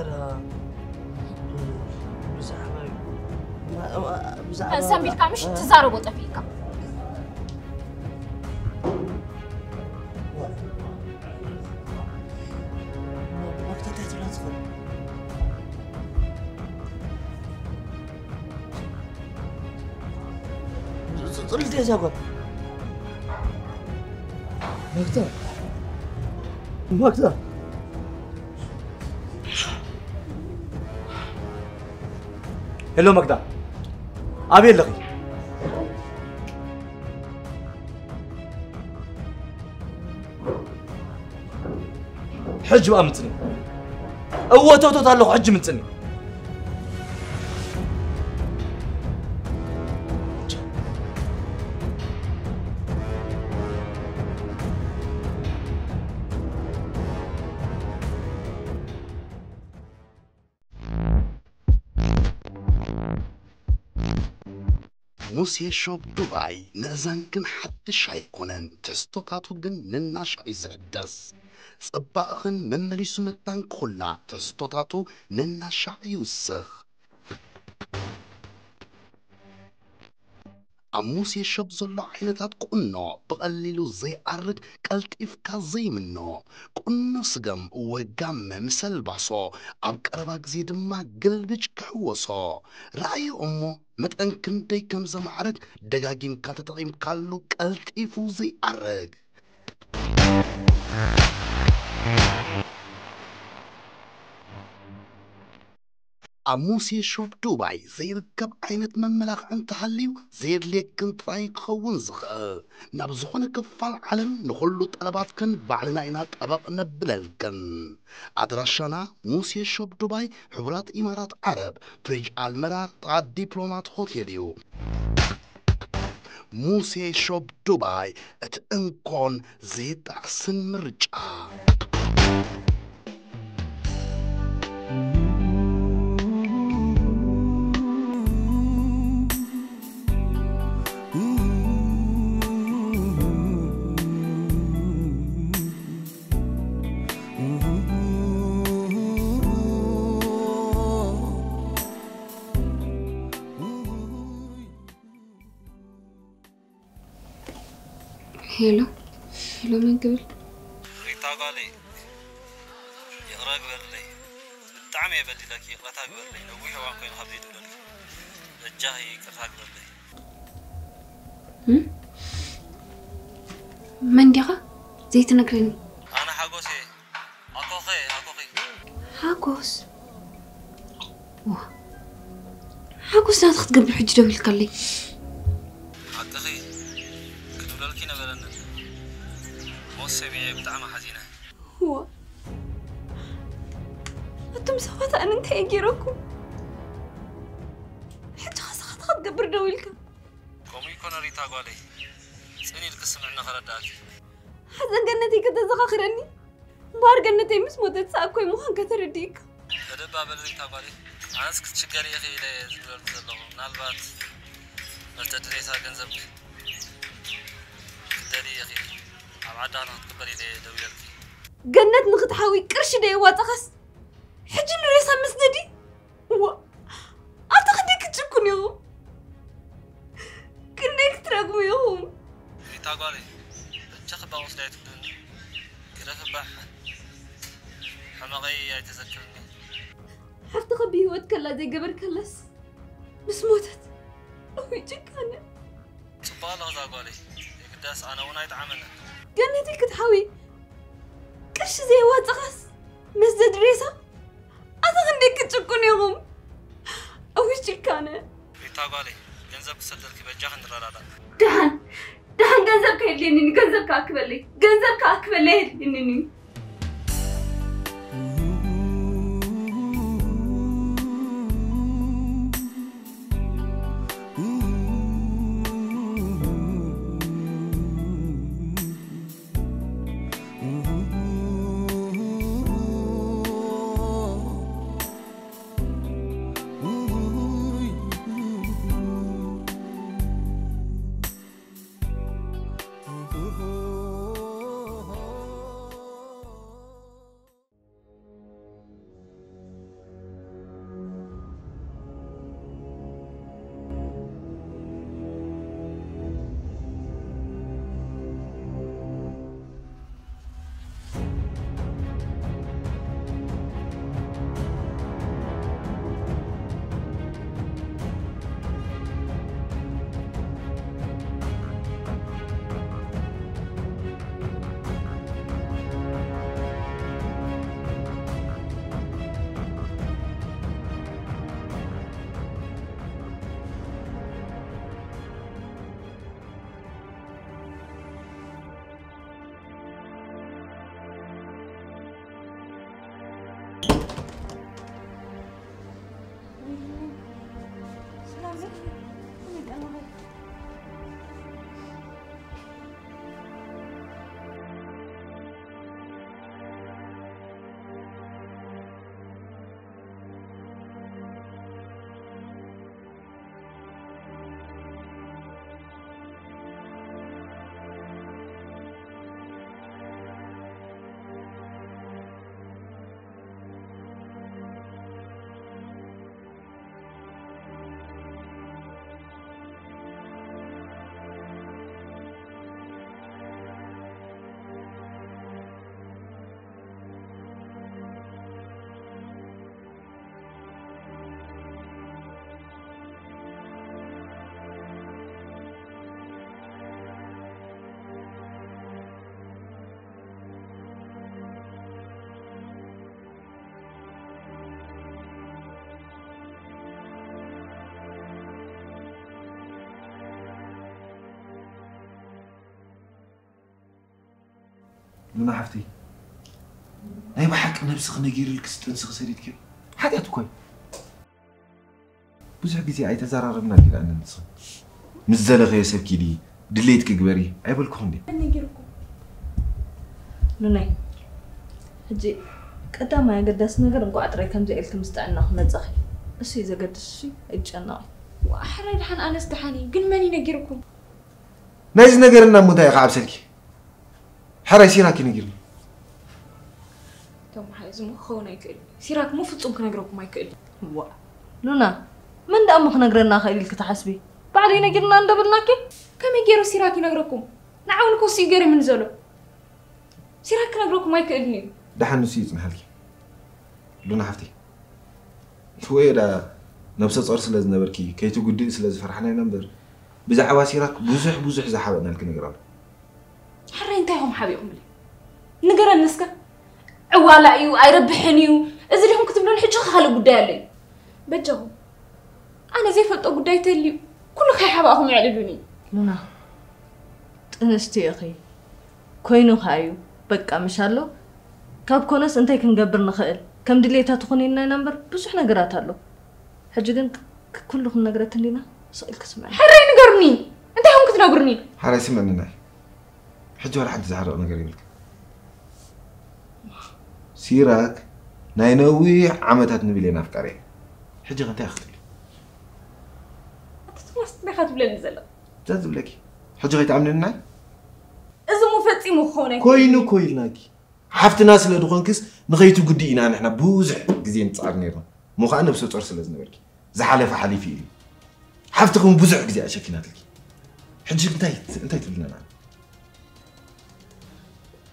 ብዛዕባ ብዛዕባ ሰንቢልካ ምሽ ትዛረቦ ጠፊእካ። ማክዳ እንታይ ትብላ ትኽእል? ጽልት እያ እዛ ጓል። ማክዳ፣ ማክዳ። ሄሎ ማክዳ፣ ኣበይ ኣለኺ? ሕጂ ብኣ ምጽኒ። እወ፣ ተውተውት ኣለኹ፣ ሕጂ ምጽኒ። ሙሴ ሾፕ ዱባይ ንእዛን ግን ሓድሽ ኣይኮነን፣ ትሕዝቶታቱ ግን ነናሻዕ እዩ ዝሕደስ። ጽባቕኽን መመሊሱ መታንክኹላ ትሕዝቶታቱ ነናሻዕ ይውስኽ። ኣብ ሙሴ ሾፕ ዘሎ ዓይነታት ቁኖ ብቐሊሉ ዘይኣርግ፣ ቀልጢፍካ ዘይምኖ፣ ቁኖ ስገም ወይ ጋመ ምስ ኣልባሶ፣ ኣብ ቀረባ ግዜ ድማ ግልብጭ ክሕወሶ። ረኣዮ እሞ መጠን ክንደይ ከም ዘማዕርግ ደጋጊምካ ተጠቒምካሉ ቀልጢፉ ዘይኣርግ። ኣብ ሙሴ ሾፕ ዱባይ ዘይርከብ ዓይነት መመላኽዒ እንተሃልዩ ዘየድልየክን ጥራይ ክኸውን ዝኽእል። ናብ ዝኾነ ክፋል ዓለም ንኹሉ ጠለባትክን ባዕልና ኢና ጠበቕ ነብለልክን። ኣድራሻና ሙሴ ሾፕ ዱባይ፣ ሕቡራት ኢማራት ዓረብ፣ ብሪጅ ኣልመራ ጥቓ ዲፕሎማት ሆቴል እዩ። ሙሴ ሾፕ ዱባይ፣ እቲ እንኮን ዘይጣዕስን ምርጫ። ሄሎ፣ ሄሎ፣ መን ክብል? ሪታ ጓለይ፣ ይቕረ ግበርለይ። ብጣዕሚ እየ በዲለኪ፣ ይቕረታ ግበርለይ። ነዊሕ እዋን ኮይኑ ካብ ዘይድውለልኪ። በጃኺ ይቕርታ ግበርለይ። እም? መን ዲኻ? ዘይትነግረኒ? ኣነ ሓጎስ እየ። ኣኮኸ፣ ኣኮኸ። ሓጎስ? ዋ፣ ሓጎስ ናትኻ ክትገብር ሕጂ ደዊልካለይ። ሓቅኺ፣ ክድውለልኪ ነበረኒ። ሞት ሰሚዐ ብጣዕሚ ሓዚነ። ዋ፣ ኣቱም ሰባት ኣነ እንታይ እየ ገይረኩም? ሕጂ ኸሳኻታ ክትገብር ደዊልካ? ከምኡ ይኮነ ሪታ ጓለይ። ጽን ኢልኪ ስምዕኒ ከረዳእኪ። ሓዘን ገነተይ ከተዘኻኽረኒ። እምበኣር ገነተይ ምስ ሞተት ሰኣኮይ ምዃን ከተረድእካ። ተደባበል ሪታ ጓለይ። ኣነስ ክትሽገሪ ኢኺ ኢለ እየ ዝብለልኪ ዘለኹ። ምናልባት መስተቲ ሬሳ ገንዘብ ክትደልዪ ኢኺ። ኣብ ዓድና ክትቅበል ኢለ እየ ደዊለልኪ። ገነት ንኽትሓዊ ቅርሺ ደየዋፀኻስ? ሕጂ ንሬሳ መስደዲ? እዋ፣ ኣታ ክንደይ ክትጭክኑ ኢኹም? ክንደይ ክትረግሙ ኢኹም? ሪታ ጓለይ፣ በጃኺ እባ ወስዳይ ትብልኒ። ግደፊ እባ ሕመቐይ ኣይተዘክርኒ። ሓፍትኻ ብህይወት ከላ ዘይገበርካላስ ምስ ሞተት። እውይ ጭካነ። ጽቡቕ ኣለኺ እዛ ጓለይ። የግዳስ ኣነ እውን ኣይጠዓመንን። ገነተይ ክትሓዊ ቅርሺ ዘየዋጽኻስ መስደድ ሬሳ? ኣታ ክንደይ ክትጭክኑ ኢኹም? እውይ ጭካነ። ሪታ ጓለይ፣ ገንዘብ ክሰደልኪ በጃኺ ንረዳዳእ። ደሓን፣ ደሓን ገንዘብ ከየድልየኒ፣ ገንዘብ ክኣክበለይ፣ ገንዘብ ክኣክበለይ የድልየኒ። ሉና ሓፍተይ፣ ናይ ብሓቂ ነብስኺ ነጊርልኪ ስጥንስኺ ሰዲድኪ ሓጢኣት እኮ እዩ። ብዙሕ ግዜ ኣይተዘራረብና ጊና ኣነ ንስኺ ምስ ዘለኸዮ ሰብ ኪዲ ድሌት ክግበሪ ኣይበልኩኽን ድየ? ነጊርኩም። ሉናይ፣ ሕጂ ቀዳማይ ኣገዳሲ ነገር እንቋዕ ጥራይ ከምዚ ኢልኪ ምስ ጥዕና ክመጻኺ። እሱ እዩ ዘገድስ፣ እሱ ኣይትጨነቒ። ሕራይ ደሓን ኣነስ ደሓን እዩ፣ ግን መን እዩ ነጊርኩም? ናይዚ ነገር እና እሞ እንታይ ኢኻ ዓብሰልኪ? ሕራይ ሲራክ እዩ ነጊርኒ። ተምሓይ፣ እዚ እሞ ክኸውን ኣይክእል። ሲራክ እሞ ፍጹም ክነግረኩም ኣይክእል። ዋ ሉና፣ መን ደኣ እሞ ክነግረና ክእል ኢልኪ ትሓስቢ? ባዕለይ ነጊርና እንደበልናኪ? ከመይ ገይሩ ሲራክ ይነግረኩም? ንዓውን ኮስ እዩ ገርምን ዘሎ። ሲራክ ክነግረኩም ኣይክእልን እዩ። ደሓን ንሱ ይጽንሓልኪ ሉና ሓፍተይ። ወይ ዳ ነብሰ ጾር ስለ ዝነበርኪ ከይትጉድእ ስለ ዝፈራሕና ኢና እምበር ብዛዕባ ሲራክ ብዙሕ ብዙሕ ዝሓበእናልኪ ነገር ኣሎ። ሕራይ እንታይ ኢኹም ሓቢእኩምለይ? ንገረኒ እስከ። ዕዋላ እዩ፣ ኣይረብሕን እዩ፣ እዚ ዲኹም ክትብሉኒ ሕጂ ኸ ካልእ ጉዳይ ኣሎ እዩ። በጃኹም ኣነ ዘይፈልጦ ጉዳይ ተልዩ ኩሉ ከይሓባእኹም የዕልሉኒ። ሉና ጥንስቲ ኢኺ ኮይኑ ከኣ እዩ በቃ ምሽ ኣሎ። ካብ ኮነስ እንታይ ክንገብር ንኽእል? ከም ድሌታ ትኹን ኢልና ኢና እምበር ብዙሕ ነገራት ኣሎ። ሕጂ ግን ኩሉ ክንነግረኪ እንዲና ስቕ ኢልኪ ስምዕኒ። ሕራይ ንገሩኒ። እንታይ ኢኹም ክትነግሩኒ? ሓራይ ስምዕኒ ናይ ሕጂ ዋላ ሓንቲ ዝሓርቕ ነገር የብልካ። ሲራክ ናይ ነዊሕ ዓመታት ንብሌን ኣፍቃሪ እየ። ሕጂ ከ እንታይ ክትብሊ? ኣታ ቶማስ እንታይ ኢኻ ትብለኒ ዘለኻ? እንታይ ዝብለኪ? ሕጂ ከይትኣምንኒ ናይ? እዚ እሞ ፈጺሙ ክኸውን ኣይክእልን። ኮይኑ እኮ ኢልናኪ። ሓፍትና ስለ ዝኾንክስ ንኸይትጉድኢ ኢና ንሕና ብዙሕ ግዜ ንጽዓር ነይርና። እሞ ኸኣ ነብሰ ጾር ስለ ዝነበርኪ። ዝሓለፈ ሓሊፉ እዩ ኢሉ። ሓፍትኺ እውን ብዙሕ ግዜ ኣሸፊናትልኪ። ሕጂ እንታይ እንታይ ትብልና ንዓና?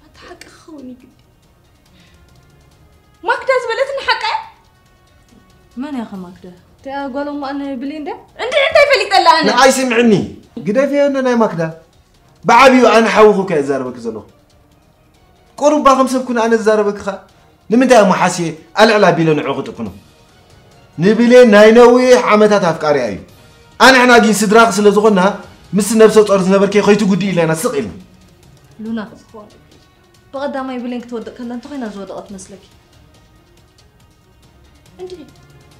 ኣታ ሓቂ ክኸውን እዩ ግዲ። ማክዳ ዝበለትኒ ሓቃ እያ? መን እያ ኸ ማክዳ? እቲኣ ጓል እሞ ኣነ ብሌን ድያ? እንድዒ እንታይ ፈሊጠላ ኣነ? ንዓይ ስምዕኒ። ግደፍዮ እንዶ ናይ ማክዳ። ብዓብዩ ኣነ ሓውኺ እኮ እየ ዝዛረበኪ ዘለኹ። ቁሩባ ከም ሰብ ኩን ኣነ ዝዛረበኪ ኸኣ ንምንታይ እሞ ሓስየ ኣልዕል ኣቢለ ንዕኡ ክጥክኖ? ንብሌን ናይ ነዊሕ ዓመታት ኣፍቃሪኣ እዩ። ኣንሕና ግን ስድራኺ ስለ ዝኾንና ምስቲ ነብሰ ጾር ዝነበርኪ ከይትጉድኢ ኢልና ኢና ስቕ ኢልና። ሉና ብቐዳማይ ብሌን ክትወድቕ ከላ እንተኾይና ዝወደቐት መስለኪ? እንድዒ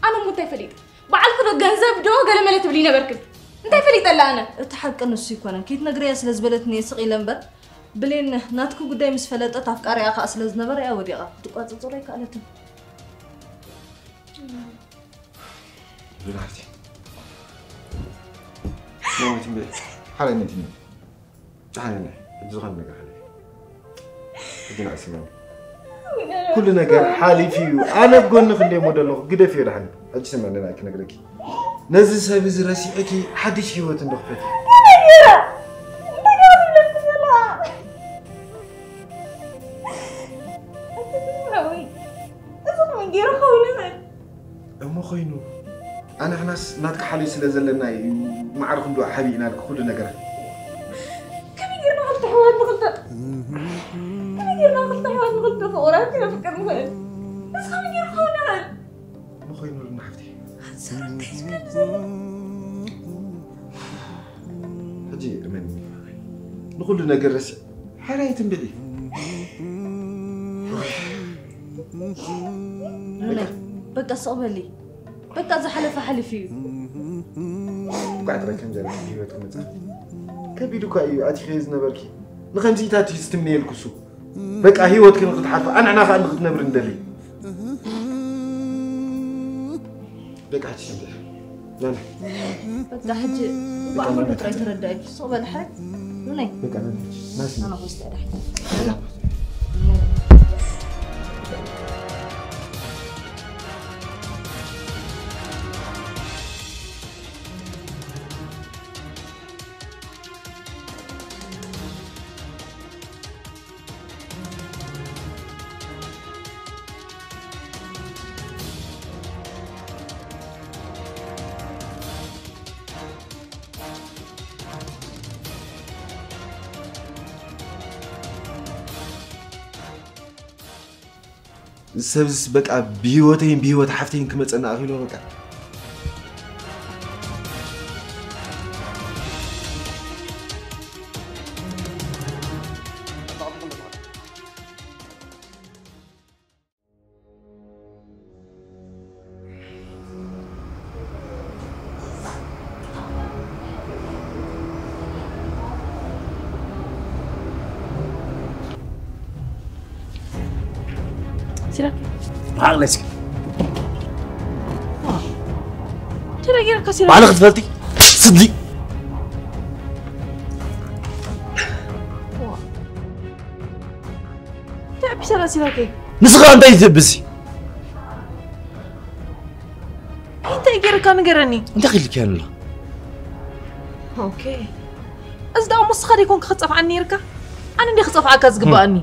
ኣነ እሞ እንታይ ፈሊጠ? በዓልኪ ዶ ገንዘብ ዶ ገለመለ ትብሊ ነበርክን? እንታይ ፈሊጠላ ኣነ? እቲ ሓቂ ንሱ ኣይኮነን። ከይትነግርያ ስለ ዝበለትኒ እየ ስቕ ኢለ እምበር ብሌን ናትኪ ጉዳይ ምስ ፈለጠት ኣፍቃሪኣ ከኣ ስለ ዝነበረ እያ ወዲቓ። ክትቋጽጽሮ ኣይከኣለትን። ሉና ሓፍቲ። ሞመንት እምበይ። ሓራይ ነቲ እምበይ። ደሓን እየ። ሕጂ ዝኾነ ነገር ሓሊፉ። ሕጂ ንዓይ ስምዕኒ። ኩሉ ነገር ሓሊፉ እዩ። ኣነ ኣብ ጎንኺ እንደ እሞ ዘለኹ ግደፍዮ ደሓን። ሕጂ ስምዕኒ ንዓይ ክነግረኪ። ነዚ ሰብ እዚ ረሲዕኪ ሓድሽ ህይወት እንዶ ክፈቲ። ከመይ ገይረ? እንታይ ገይረ ትብለኒ ዘለኻ? ኣቲ ብስምዒ ወይ? እዚ ከመይ ገይሩ ክኸውን ይኽእል? እሞ ኮይኑ ኣንሕናስ ናትካ ሓልዮ ስለ ዘለና እዩ ማዕረ ክንድኡ ሓቢእናልካ ኩሉ ነገራት። ከመይ ጌርና ክልተ ኣሕዋት ንኽልተ ከመይ ጌርና ክልተ ኣሕዋት ንኽልተ ፍቑራት ክነፍቅር ንኽእል? እዚ ከመይ ጌሩ ክኸውን ይኽእል? እሞ ኮይኑ ሉና ሓፍተይ። ኣንሳር እንታይ ዝብለኒ ዘሎ? ሕጂ እመኒ ንኹሉ ነገር ረሲዕ ሓራይ ትንብዒ። ሉናይ በቃ ስቕ በሊ። በቃ ዝሓለፈ ሓሊፉ እዩ። እኳ ጥራይ ከም ዘለ ህይወት ክመጽእ ከቢድ እኳ እዩ ኣቲኸዮ ዝነበርኪ። ንኸምዚታት እዩ ዝትምነየልኩ እሱ። በቃ ህይወትኪ ንክትሓልፊ ኣንሕና ከኣ ንክትነብሪ ንደሊ። በቃ ሕጂ ሽምጥዕ ናና። በቃ ሕጂ ብኣምሮ ጥራይ ተረዳእኪ። ስቕ በል ሓራይ ሉናይ። በቃ ናና ሕጂ ናሲ። ኣነ ሆስተ ዳሕ። ሰብስ በቃ ብህይወተይን ብህይወት ሓፍተይን ክመፀና ኣኺሎ በቃ። ሲራክ ብሓቕለይ እስኪ እንታይ ገይርካ ሲራክ ባዕልኺ ትፈልጢ ስዲ እንታይ ቢሰራ ሲራክ ንስኻ እንታይ ትብዚ እንታይ ገይርካ ንገረኒ እንታይ ክልኪ ኣላ ኦኬ እዚ ደኣ ምስኻ ደይኮንካ ክጸፍዓኒ ነይርካ ኣነ እንደ ክጸፍዓካ ዝግባኣኒ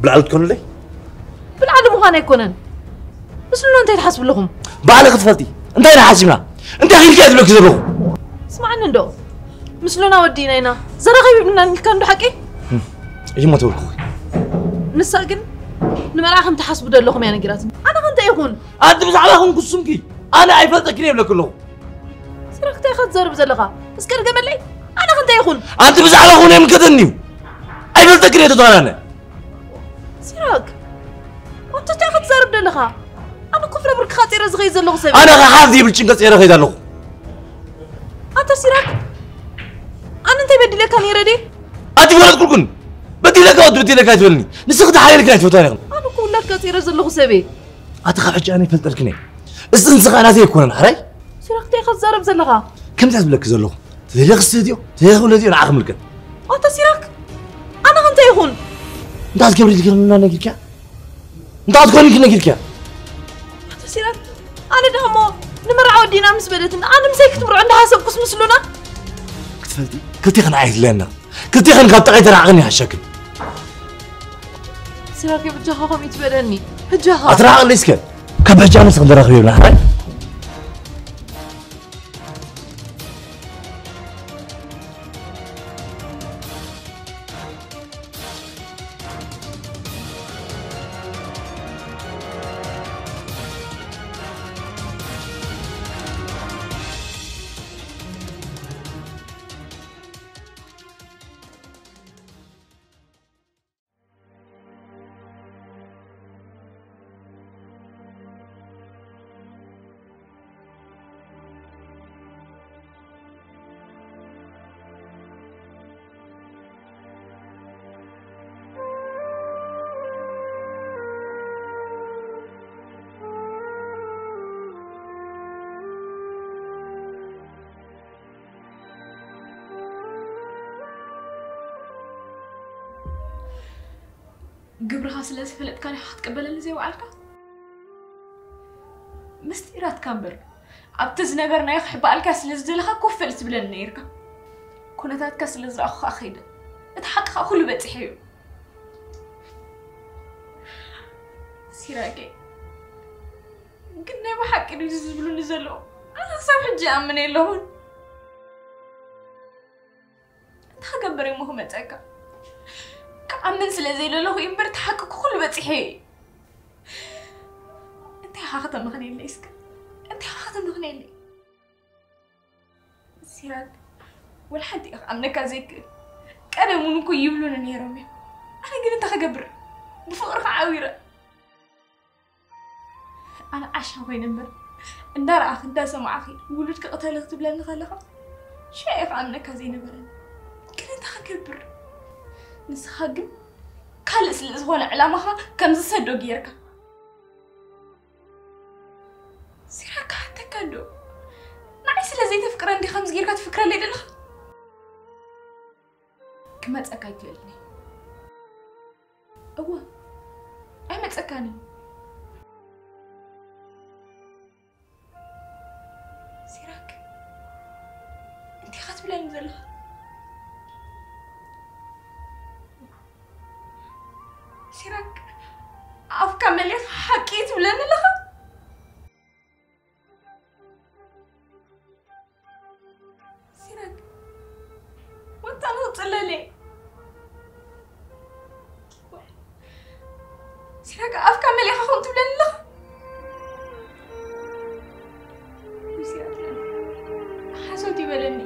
ብላዕሊ ትኮንለይ ብላዕሊ ምዃን ኣይኮነን ምስሉ እንታይ ትሓስቡ ኣለኹም ባዕልኺ ትፈልጢ እንታይ ኢና ሓሲብና እንታይ ክልኪ ትብለኪ ዘለኹ ስማዕኒ እንዶ ምስሉና ወዲና ኢና ዘራኺብ ይብልና ኢልካ እንዶ ሓቂ እዩ ሞ ተብልኩ ንሳ ግን ንመርዓ ከም ትሓስቡ ዘለኹም እያ ነጊራትኒ ኣነ ከ እንታይ ይኹን ኣንቲ ብዛዕባ ኹን ክሱምኪ ኣነ ኣይፈልጠኪን እየ ይብለኪ ኣለኹ ሲራክ እንታይ ኢኻ ትዛረብ ዘለኻ እስከ ድገመለይ ኣነ ከ እንታይ ይኹን ኣንቲ ብዛዕባ ኹን የምልከተኒ እዩ ኣይፈልጠኪን እየ ተተዋላነ ሲራክ ኣንተ እንታይ ኢኻ ትዛረብ ዘለኻ ኣነ ኮፍ ነብርክኻ ጼረ ዝኸይድ ዘለኹ ሰብ ኣነ ከ ሓፍ ዝብል ጭንቀት ጼረ ከይድ ኣለኹ ኣንተ ሲራክ ኣነ እንታይ በዲለካ ነይረ ድየ ኣቲ ፈለጥኩልኩን በዲለካ ወዲ በዲለካ ኣይትበልኒ ንስኺ ተሓሊልካ ኣይትፈታን ኢኽን ኣነ እኮ ውላድካ ጼረ ዘለኹ ሰብ እየ ኣቲ ካብ ሕጂ ኣነ ይፈልጠልክን እየ እዚ ንስኻ ናተይ ኣይኮነን ሓራይ ሲራክ እንታይ ኢኻ ትዛረብ ዘለኻ ከምዚ ዝብለኪ ዘለኹ ተደለኽ ስትድዮ ተደለኽ ውለድዮ ንዓ ክምልከት ኣንተ ሲራክ ኣነ ከ እንታይ ይኹን እንታይ ትገብሪ ኢልክና ነጊርካ እንታይ ትኮኒ ኢልኪ ነጊርካ ኣንተ ሲራክ ኣነ ደኣ እሞ ንመርዓ ወዲና ምስ በለትን ኣነ ምሳይ ክትምርዖ እንዳሓሰብኩስ ምስሉና ክትፈልጢ ክልቴኽን ዓይነት ለና ክልቴኽን ካብ ጠቐይ ተራዕቕን ይሓሸክን ሲራክ ብጃኻ ከምኡ ትበለኒ ብጃኻ ኣትራዕቕለይ እስከ ካብ ሕጂ ኣነስ ክንደራኽብ የብልና ሓራይ ግብርኻ ስለ ዝፈለጥካ ዲኻ ክትቅበለኒ ዘይወዓልካ? ምስጢራትካ እምበር ኣብቲ ዝነበርናዮ ክሕበኣልካ ስለ ዝደለኻ ኮፍ በል ትብለኒ ነይርካ። ኩነታትካ ስለ ዝረኣኹ ከዓ ከይደ። እቲ ሓቂ ከዓ ኩሉ በፂሐዮ። ሲራኬ ግን ናይ ብሓቂ ድዩ ዝብሉኒ ዘለዉ? ኣነ ክሳብ ሕጂ ይኣምን የለኹን። እንታይ ክገብር እሞ ክመፀካ? ክኣምን ስለ ዘይደለኹ እዩ እምበር እቲ ሓቂ ኩሉ በፂሐ እዩ። እንታይ ኢኻ ከተመኽንየለይ እስከ? እንታይ ኢኻ ከተመኽንየለይ? ሲራክ ወላ ሓንቲ እየ ክኣምነካ ዘይክእል። ቀደም እውን እኮ ይብሉኒ ነይሮም እዮም። ኣነ ግን እንታይ ክገብር? ብፍቕርኻ ዓዊረ። ኣነ ዓሻ ኮይነ እምበር እንዳረኣኺ እንዳሰማዕኺ ውሉድ ክቕተሊ ክትብለኒ ከለኻ ሽዑ እየ ክኣምነካ ዘይነበረኒ። ግን እንታይ ክገብር? ንስኻ ግን ካልእ ስለ ዝኾነ ዕላማኻ ከም ዝሰዶ ጌርካ። ሲራክ ክሓተካ እንዶ ንዓይ ስለ ዘይተፍቅረኒ እንዲ ከምዚ ጌርካ ትፍክረለይ ዘለኻ? ክመፀካ ኣይክእልን እየ። እወ ኣይመፀካን እዩ። ሲራክ እንታይ ኢኻ ትብለኒ ዘለኻ? ሲራክ ኣፍካ መሊእኻ ሓቂ እዩ ትብለኒ ኣለኻ? ሲራክ ወታ ንክፅለለይ ሲራክ ኣፍካ መሊእኻ ከምኡ ትብለኒ ኣለኻ? ሓሶት ይበለኒ።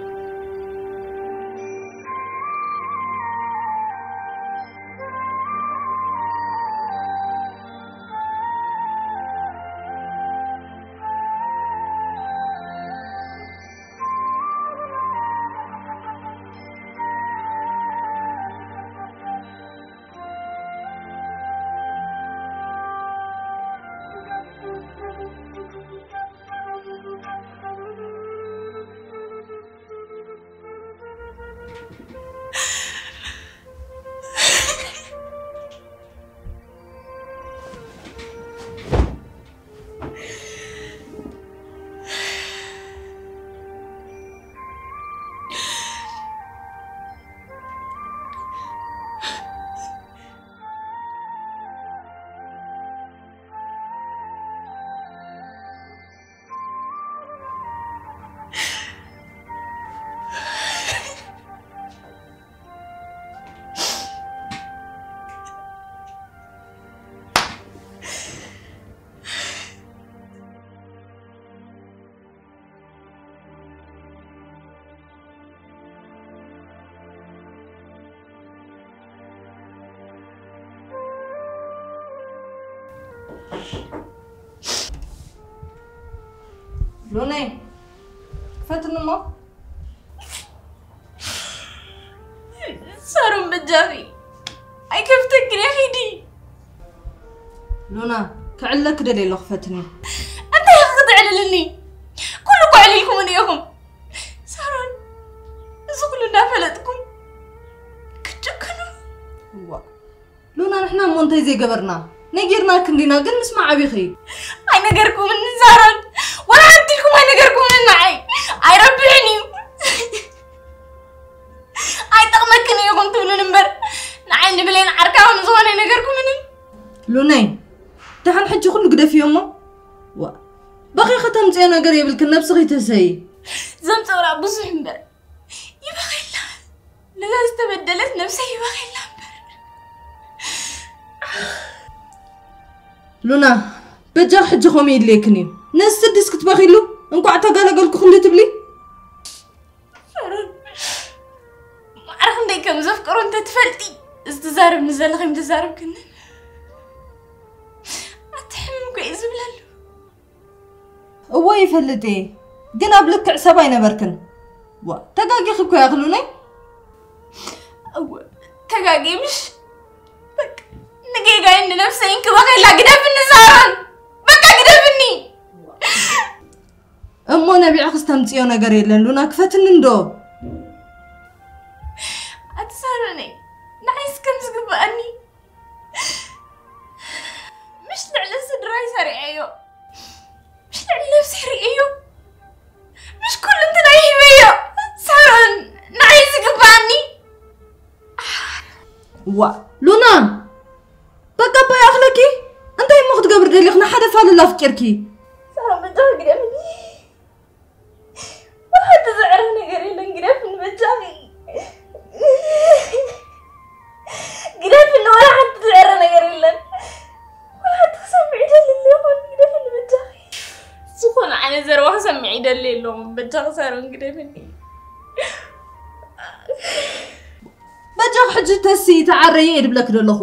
ሉናይ፣ ክፈትኒ እሞ። ሳሮን በጃኺ ኣይከፍተክን እየ፣ ኺዲ። ሉና፣ ክዕለክ ደልየ ኣለኹ፣ ክፈትኒ። እንታይ ኢኺ ክተዕልልኒ? ኩሉ እኮ ኣዕሊልኩምኒ ኢኹም። ሳሮን፣ እዚ ኩሉ እንዳፈለጥኩም ክትጭክኑ? እዋ ሉና፣ ንሕና እሞ እንታይ ዘይገበርና? ነጊርናክ እንዲና፣ ግን ምስማዕ ኣቢኺ። ኣይነገርኩምን ሳሮን፣ ወላ ሓንቲ ኢልኩም ኣይነገርኩምን። ንዓይ ኣይረብሕን እዩ። ኣይጠቕመክን እዩ ኢኹም ትብሉን እምበር፣ ንዓይ ንብሌን ዓርካውን ዝኾነ ኣይነገርኩምንን። ሉናይ፣ ደሓን ሕጂ ኩሉ ግደፍዮ እሞ። ዋ፣ በኺ ከተምፅዮ ነገር የብልክን፣ ነብስኺ ተሰይ። ዘምፀውራ ብዙሕ እምበር ይበኸላ። ነዛ ዝተበደለት ነብሰይ ይበኸላ እምበር። ሉና፣ በጃ ሕጂ ከምኡ ይድልየክን እዩ። ነዚ ስድስ ክትበኺሉ፣ እንቋዕ ተገለገልኩ ክንዲ ትብሊ። ሳሮን፣ ማዕረ ክንደይ ከም ዘፍቅሮ እንተትፈልጢ፣ እዚ ትዛረብኒ ዘለኺ ምትዛረብክኒ። ኣቲ ሕምም እኮ እዩ ዝብለሉ። እወ ይፈልጥ እየ፣ ግን ኣብ ልክዕ ሰብ ኣይነበርክን። ዋ፣ ተጋጊኺ እኮ ኢኺ ሉናይ። እወ፣ ተጋግየ ምሽ? በቃ፣ ንጌጋይን ንነብሰይን ክበኸላ ግደፍኒ ሳሮን። በቃ ግደፍኒ። እሞ ነቢዕኽስ ተምፅዮ ነገር የለን ሉና፣ ክፈትኒ እንዶ። ኣቲ ሳሮነይ፣ ንዓይስ ከም ዝግብኣኒ ምሽ ልዕሊ ስድራይ ሰሪዐዮ፣ ምሽ ልዕሊ ነብሰይ ርእዮ፣ ምሽ ኩሉ እንትናይ ሂበዮ። ሳሮን፣ ንዓይ ዝግብኣኒ። ዋ ሉና፣ በቃ እባ ይኣኽለኪ። እንታይ እሞ ክትገብሪ ደሊኽ? ንሓደ ፋሉል ኣፍቂርኪ። ሳሮን፣ በጃኺ ግደፍኒ። ወላ ሓንቲ ዝዕረ ነገር የለን፣ ግደፍኒ በጃኺ። ግደፍኒ፣ ወላ ሓንቲ ዝዕረ ነገር የለን። ወላ ሓንቲ ክሰምዕ ይደሊ ኣለኹ፣ ግደፍኒ በጃኺ። ዝኾነ ዓይነት ዘረባ ክሰምዕ ይደሊ ኣለኹ፣ በጃኺ ሳሮን ግደፍኒ። በጃኺ ሕጂ ተሲ ተዓረየ እየ ድብለኪ ደለኹ።